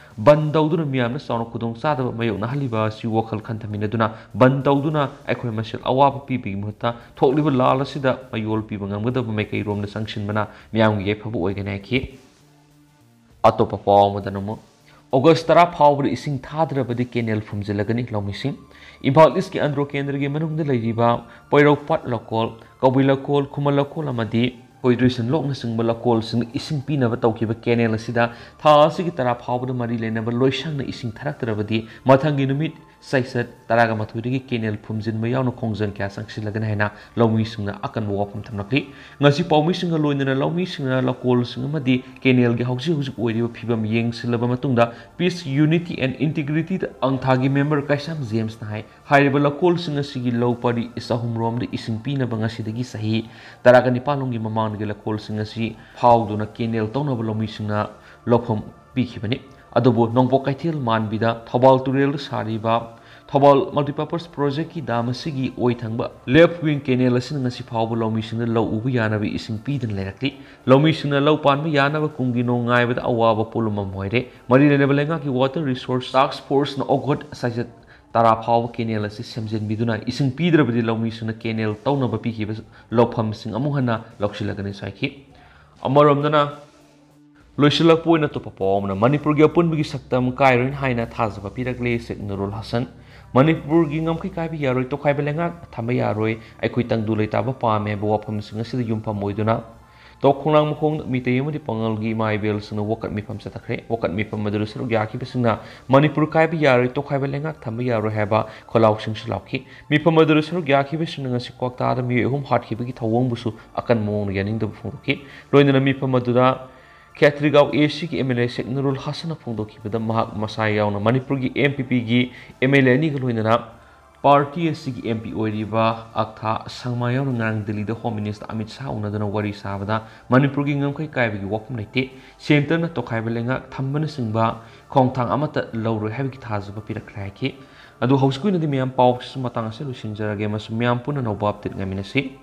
ꯕꯟ ꯇꯧꯗꯨꯅ ꯃꯤꯌꯥꯝꯅ ꯆꯥꯎꯅ ꯈꯨꯗꯣꯡꯆꯥꯗꯕ ꯃꯥꯌꯣꯛꯅꯍꯜꯂꯤꯕ ꯑꯁꯤ ꯋꯥꯈꯜ ꯈꯟꯊꯃꯤꯟꯅꯗꯨꯅ ꯕꯟ ꯇꯧꯗꯨꯅ ꯑꯩꯈꯣꯏ ꯃꯁꯦꯜ ꯑꯋꯥꯕ ꯄꯤꯕꯒꯤ ꯃꯍꯨꯠꯇ ꯊꯣꯛꯂꯤꯕ ꯂꯥꯜ ꯑꯁꯤꯗ ꯃꯌꯣꯜ ꯄꯤꯕ ꯉꯝꯒꯗꯕ ꯃꯥꯏꯀꯩꯔꯣꯝꯗ ꯆꯪꯁꯤꯟꯕꯅ ꯃꯤꯌꯥꯝꯒꯤ ꯌꯥꯏꯐꯕ ꯑꯣꯏꯒꯅꯤ ꯍꯥꯏꯈꯤ꯫ ꯑꯇꯣꯞꯄ ꯄꯥꯎ ꯑꯃꯗꯅ ꯑꯃꯨꯛ, ꯑꯣꯒꯁ ꯇꯔꯥ ꯐꯥꯎꯕꯗ ꯏꯁꯤꯡ ꯊꯥꯗ꯭ꯔꯕꯗꯤ canal ꯐꯨꯝꯖꯤꯜꯂꯒꯅꯤ ꯂꯧꯃꯤꯁꯤꯡ꯫ ꯏꯝꯐꯥꯜ ꯏꯁꯀꯤ ꯑꯟꯗ꯭ꯔꯣ ꯀꯦꯟꯗ꯭ꯔꯒꯤ ꯃꯅꯨꯡꯗ ꯂꯩꯔꯤꯕ ꯄꯣꯏꯔꯧꯄꯥꯠ ꯂꯧꯀꯣꯜ, ꯀꯕꯨꯏ ꯂꯧꯀꯣꯜ, ꯈꯨꯃꯟ ꯂꯧꯀꯣꯜ ꯑꯃꯗꯤ ꯀꯣꯏꯗ꯭ꯔꯤꯁꯟ ꯂꯣꯛꯅꯆꯤꯡꯕ ꯂꯧꯀꯣꯜꯁꯤꯡꯗ ꯏꯁꯤꯡ ꯄꯤꯅꯕ ꯇꯧꯈꯤꯕ canal ꯑꯁꯤꯗ ꯊꯥ ꯑꯁꯤꯒꯤ ꯇꯔꯥ ꯐꯥꯎꯕꯗ ꯃꯔꯤ ꯂꯩꯅꯕ ꯂꯣꯏꯁꯪꯅ ꯏꯁꯤꯡ ꯊꯥꯔꯛꯇ꯭ꯔꯕꯗꯤ ꯃꯊꯪꯒꯤ ꯅꯨꯃꯤꯠ ꯆꯩꯆꯠ ꯇꯔꯥꯒ ꯃꯥꯊꯣꯏꯗꯒꯤ ꯀꯦꯅꯦꯜ ꯐꯨꯝꯖꯤꯟꯕ ꯌꯥꯎꯅ ꯈꯣꯡꯖꯪ ꯀꯌꯥ ꯆꯪꯁꯤꯜꯂꯒꯅꯤ ꯍꯥꯏꯅ ꯂꯧꯃꯤꯁꯤꯡꯅ ꯑꯀꯟꯕ ꯋꯥꯐꯝ ꯊꯝꯂꯛꯂꯤ꯫ ꯉꯁꯤ ꯄꯥꯎꯃꯤꯁꯤꯡꯒ ꯂꯣꯏꯅꯅ ꯂꯧꯃꯤꯁꯤꯡꯅ ꯂꯧꯀꯣꯜꯁꯤꯡ ꯑꯃꯗꯤ ꯀꯦꯅꯦꯜꯒꯤ ꯍꯧꯖꯤꯛ ꯍꯧꯖꯤꯛ ꯑꯣꯏꯔꯤꯕ ꯐꯤꯕꯝ ꯌꯦꯡꯁꯤꯜꯂꯕ ꯃꯇꯨꯡꯗ Peace, Unity and Integrity ꯑꯪꯊꯥꯒꯤ ꯃꯦꯝꯕꯔ ꯀꯩꯁꯥꯝ ꯖꯦꯝꯁꯅ ꯍꯥꯏ, ꯍꯥꯏꯔꯤꯕ ꯂꯧꯀꯣꯜꯁꯤꯡ ꯑꯁꯤꯒꯤ ꯂꯧ ꯄꯔꯤ ꯆꯍꯨꯝ ꯔꯣꯝꯗ ꯏꯁꯤꯡ ꯄꯤꯅꯕ ꯉꯁꯤꯗꯒꯤ ꯆꯍꯤ ꯇꯔꯥꯒ ꯅꯤꯄꯥꯟ ꯂꯣꯝꯒꯤ ꯃꯃꯥꯡꯗꯒꯤ ꯂꯧꯀꯣꯜꯁꯤꯡ ꯑꯁꯤ ꯐꯥꯎꯗꯨꯅ ꯀꯦꯅꯦꯜ ꯇꯧꯅꯕ ꯂꯧꯃꯤꯁꯤꯡꯅ ꯂꯧꯐꯝ ꯄꯤꯈꯤꯕꯅꯤ꯫ ꯑꯗꯨꯕꯨ ꯅꯣꯡꯄꯣꯛ ꯀꯩꯊꯦꯜ ꯃꯥꯟꯕꯤꯗ ꯊꯧꯕꯥꯜ ꯇꯨꯔꯦꯜꯗ ꯁꯥꯔꯤꯕ ꯊꯧꯕꯥꯜ Multipurpose Projectꯀꯤ ꯗꯥꯝ ꯑꯁꯤꯒꯤ ꯑꯣꯏ ꯊꯪꯕ left wing canal ꯑꯁꯤꯅ ꯉꯁꯤ ꯐꯥꯎꯕ ꯂꯧꯃꯤꯁꯤꯡꯅ ꯂꯧ ꯎꯕ ꯌꯥꯅꯕ ꯏꯁꯤꯡ ꯄꯤꯗꯅ ꯂꯩꯔꯛꯂꯤ꯫ ꯂꯧꯃꯤꯁꯤꯡꯅ ꯂꯧ ꯄꯥꯟꯕ ꯌꯥꯅꯕ ꯀꯨꯝꯒꯤ ꯅꯣꯡ ꯉꯥꯏꯕꯗ ꯑꯋꯥꯕ ꯄꯣꯠꯂꯨꯝ ꯑꯃ ꯑꯣꯏꯔꯦ꯫ ꯃꯔꯤ ꯂꯩꯅꯕ ꯂꯩꯉꯥꯛꯀꯤ Water Resource Task Forceꯅ August ꯆꯩꯆꯠ ꯇꯔꯥ ꯐꯥꯎꯕ ꯀꯦꯅꯦꯜ ꯑꯁꯤ ꯁꯦꯝꯖꯤꯟꯕꯤꯗꯨꯅ ꯏꯁꯤꯡ ꯄꯤꯗ꯭ꯔꯕꯗꯤ ꯂꯧꯃꯤꯁꯤꯡꯅ ꯀꯦꯅꯦꯜ ꯇꯧꯅꯕ ꯄꯤꯈꯤꯕ ꯂꯧꯐꯝꯁꯤꯡ ꯑꯃꯨꯛ ꯍꯟꯅ ꯂꯧꯁꯤꯜꯂꯒꯅꯤ ꯍꯥꯏꯈꯤ꯫ ꯑꯃꯔꯣꯝꯗꯅ ꯂꯣꯏꯁꯤꯜꯂꯛꯄ ꯑꯣꯏꯅ ꯑꯇꯣꯞꯄ ꯄꯥꯎ ꯑꯃꯅ, ꯃꯅꯤꯄꯨꯔꯒꯤ ꯑꯄꯨꯟꯕꯒꯤ ꯁꯛꯇꯝ ꯀꯥꯏꯔꯣꯏꯅ ꯍꯥꯏꯅ ꯊꯥꯖꯕ ꯄꯤꯔꯛꯂꯤ ꯁꯦꯈ ꯅꯨꯔꯨꯜ ꯍꯁꯟ꯫ ꯃꯅꯤꯄꯨꯔꯒꯤ ꯉꯝꯈꯩ ꯀꯥꯏꯕ ꯌꯥꯔꯣꯏ, ꯇꯣꯈꯥꯏꯕ ꯂꯩꯉꯥꯛ ꯊꯝꯕ ꯌꯥꯔꯣꯏ, ꯑꯩꯈꯣꯏ ꯇꯪꯗꯨ ꯂꯩꯇꯥꯕ ꯄꯥꯝꯃꯦ ꯍꯥꯏꯕ ꯋꯥꯐꯝꯁꯤꯡ ꯑꯁꯤꯗ ꯌꯨꯝꯐꯝ ꯑꯣꯏꯗꯨꯅ ꯇꯣꯞ ꯈꯣꯡꯅꯥꯡ ꯃꯈꯣꯡꯗ ꯃꯤꯇꯩ ꯑꯃꯗꯤ ꯄꯥꯉꯜꯒꯤ ꯏꯃꯥ ꯏꯕꯦꯜꯁꯤꯡꯅ ꯋꯥꯀꯠ ꯃꯤꯐꯝ ꯆꯠꯊꯈ꯭ꯔꯦ꯫ ꯋꯥꯀꯠ ꯃꯤꯐꯝ ꯑꯗꯨꯗ ꯁꯔꯨꯛ ꯌꯥꯈꯤꯕꯁꯤꯡꯅ ꯃꯅꯤꯄꯨꯔ ꯀꯥꯏꯕ ꯌꯥꯔꯣꯏ, ꯇꯣꯈꯥꯏꯕ ꯂꯩꯉꯥꯛ ꯊꯝꯕ ꯌꯥꯔꯣꯏ ꯍꯥꯏꯕ ꯈꯣꯜꯂꯥꯎꯁꯤꯡꯁꯨ ꯂꯥꯎꯈꯤ꯫ ꯃꯤꯐꯝ ꯑꯗꯨꯗ ꯁꯔꯨꯛ ꯌꯥꯈꯤꯕꯁꯤꯡꯅ ꯉꯁꯤ ꯀ꯭ꯋꯥꯛꯇꯥꯗ ꯃꯤꯑꯣꯏ ꯑꯍꯨꯝ ꯍꯥꯠꯈꯤꯕꯒꯤ ꯊꯧꯑꯣꯡꯕꯨꯁꯨ ꯑꯀꯟꯕ ꯃꯑꯣꯡꯗ ꯌꯥꯅꯤꯡꯗꯕ ꯐꯣꯡꯗꯣꯛꯈꯤ꯫ ꯂꯣꯏꯅꯅ ꯃꯤꯐꯝ ꯑꯗꯨꯗ ꯈꯦꯇ꯭ꯔꯤꯒꯥꯎ ꯑꯦꯁꯤꯒꯤ ꯑꯦꯝ ꯑꯦꯜ ꯑꯦ ꯁꯦꯈ ꯅꯨꯔꯨꯜ ꯍꯁꯟꯅ ꯐꯣꯡꯗꯣꯛꯈꯤꯕꯗ ꯃꯍꯥꯛ ꯃꯁꯥ ꯌꯥꯎꯅ ꯃꯅꯤꯄꯨꯔꯒꯤ ꯑꯦꯝ ꯄꯤ ꯄꯤꯒꯤ ꯑꯦꯝ ꯑꯦꯜ ꯑꯦ ꯑꯅꯤꯒ ꯂꯣꯏꯅꯅ ꯄꯥꯔꯇꯤ ꯑꯁꯤꯒꯤ ꯑꯦꯝ ꯄꯤ ꯑꯣꯏꯔꯤꯕ ꯑꯛꯊꯥ ꯁꯪꯃꯥ ꯌꯥꯎꯅ ꯉꯔꯥꯡ ꯗꯤꯜꯂꯤꯗ ꯍꯣꯝ ꯃꯤꯅꯤꯁꯇꯔ ꯑꯃꯤꯠ ꯁꯥꯍ ꯎꯅꯗꯨꯅ ꯋꯥꯔꯤ ꯁꯥꯕꯗ ꯃꯅꯤꯄꯨꯔꯒꯤ ꯉꯝꯈꯩ ꯀꯥꯏꯕꯒꯤ ꯋꯥꯐꯝ ꯂꯩꯇꯦ, ꯁꯦꯟꯇꯔꯅ ꯇꯣꯈꯥꯏꯕ ꯂꯩꯉꯥꯛ ꯊꯝꯕꯅꯆꯤꯡꯕ ꯈꯣꯡꯊꯥꯡ ꯑꯃꯠꯇ ꯂꯧꯔꯣꯏ ꯍꯥꯏꯕꯒꯤ ꯊꯥꯖꯕ ꯄꯤꯔꯛꯈ꯭ꯔꯦ ꯍꯥꯏꯈꯤ꯫ ꯑꯗꯨ ꯍꯧꯖꯤꯛꯀꯤ ꯑꯣꯏꯅꯗꯤ ꯃꯌꯥꯝ ꯄꯥꯎꯁꯤꯁꯨ ꯃꯇꯥꯡ ꯑꯁꯤꯗ ꯂꯣꯏꯁꯤꯟꯖꯔꯒꯦ ꯑꯃꯁꯨꯡ ꯃꯌꯥꯝ ꯄꯨꯟꯅ ꯑꯅꯧꯕ ꯑꯞꯗꯦꯠ ꯉꯥꯏꯃꯤꯟꯅꯁꯤ꯫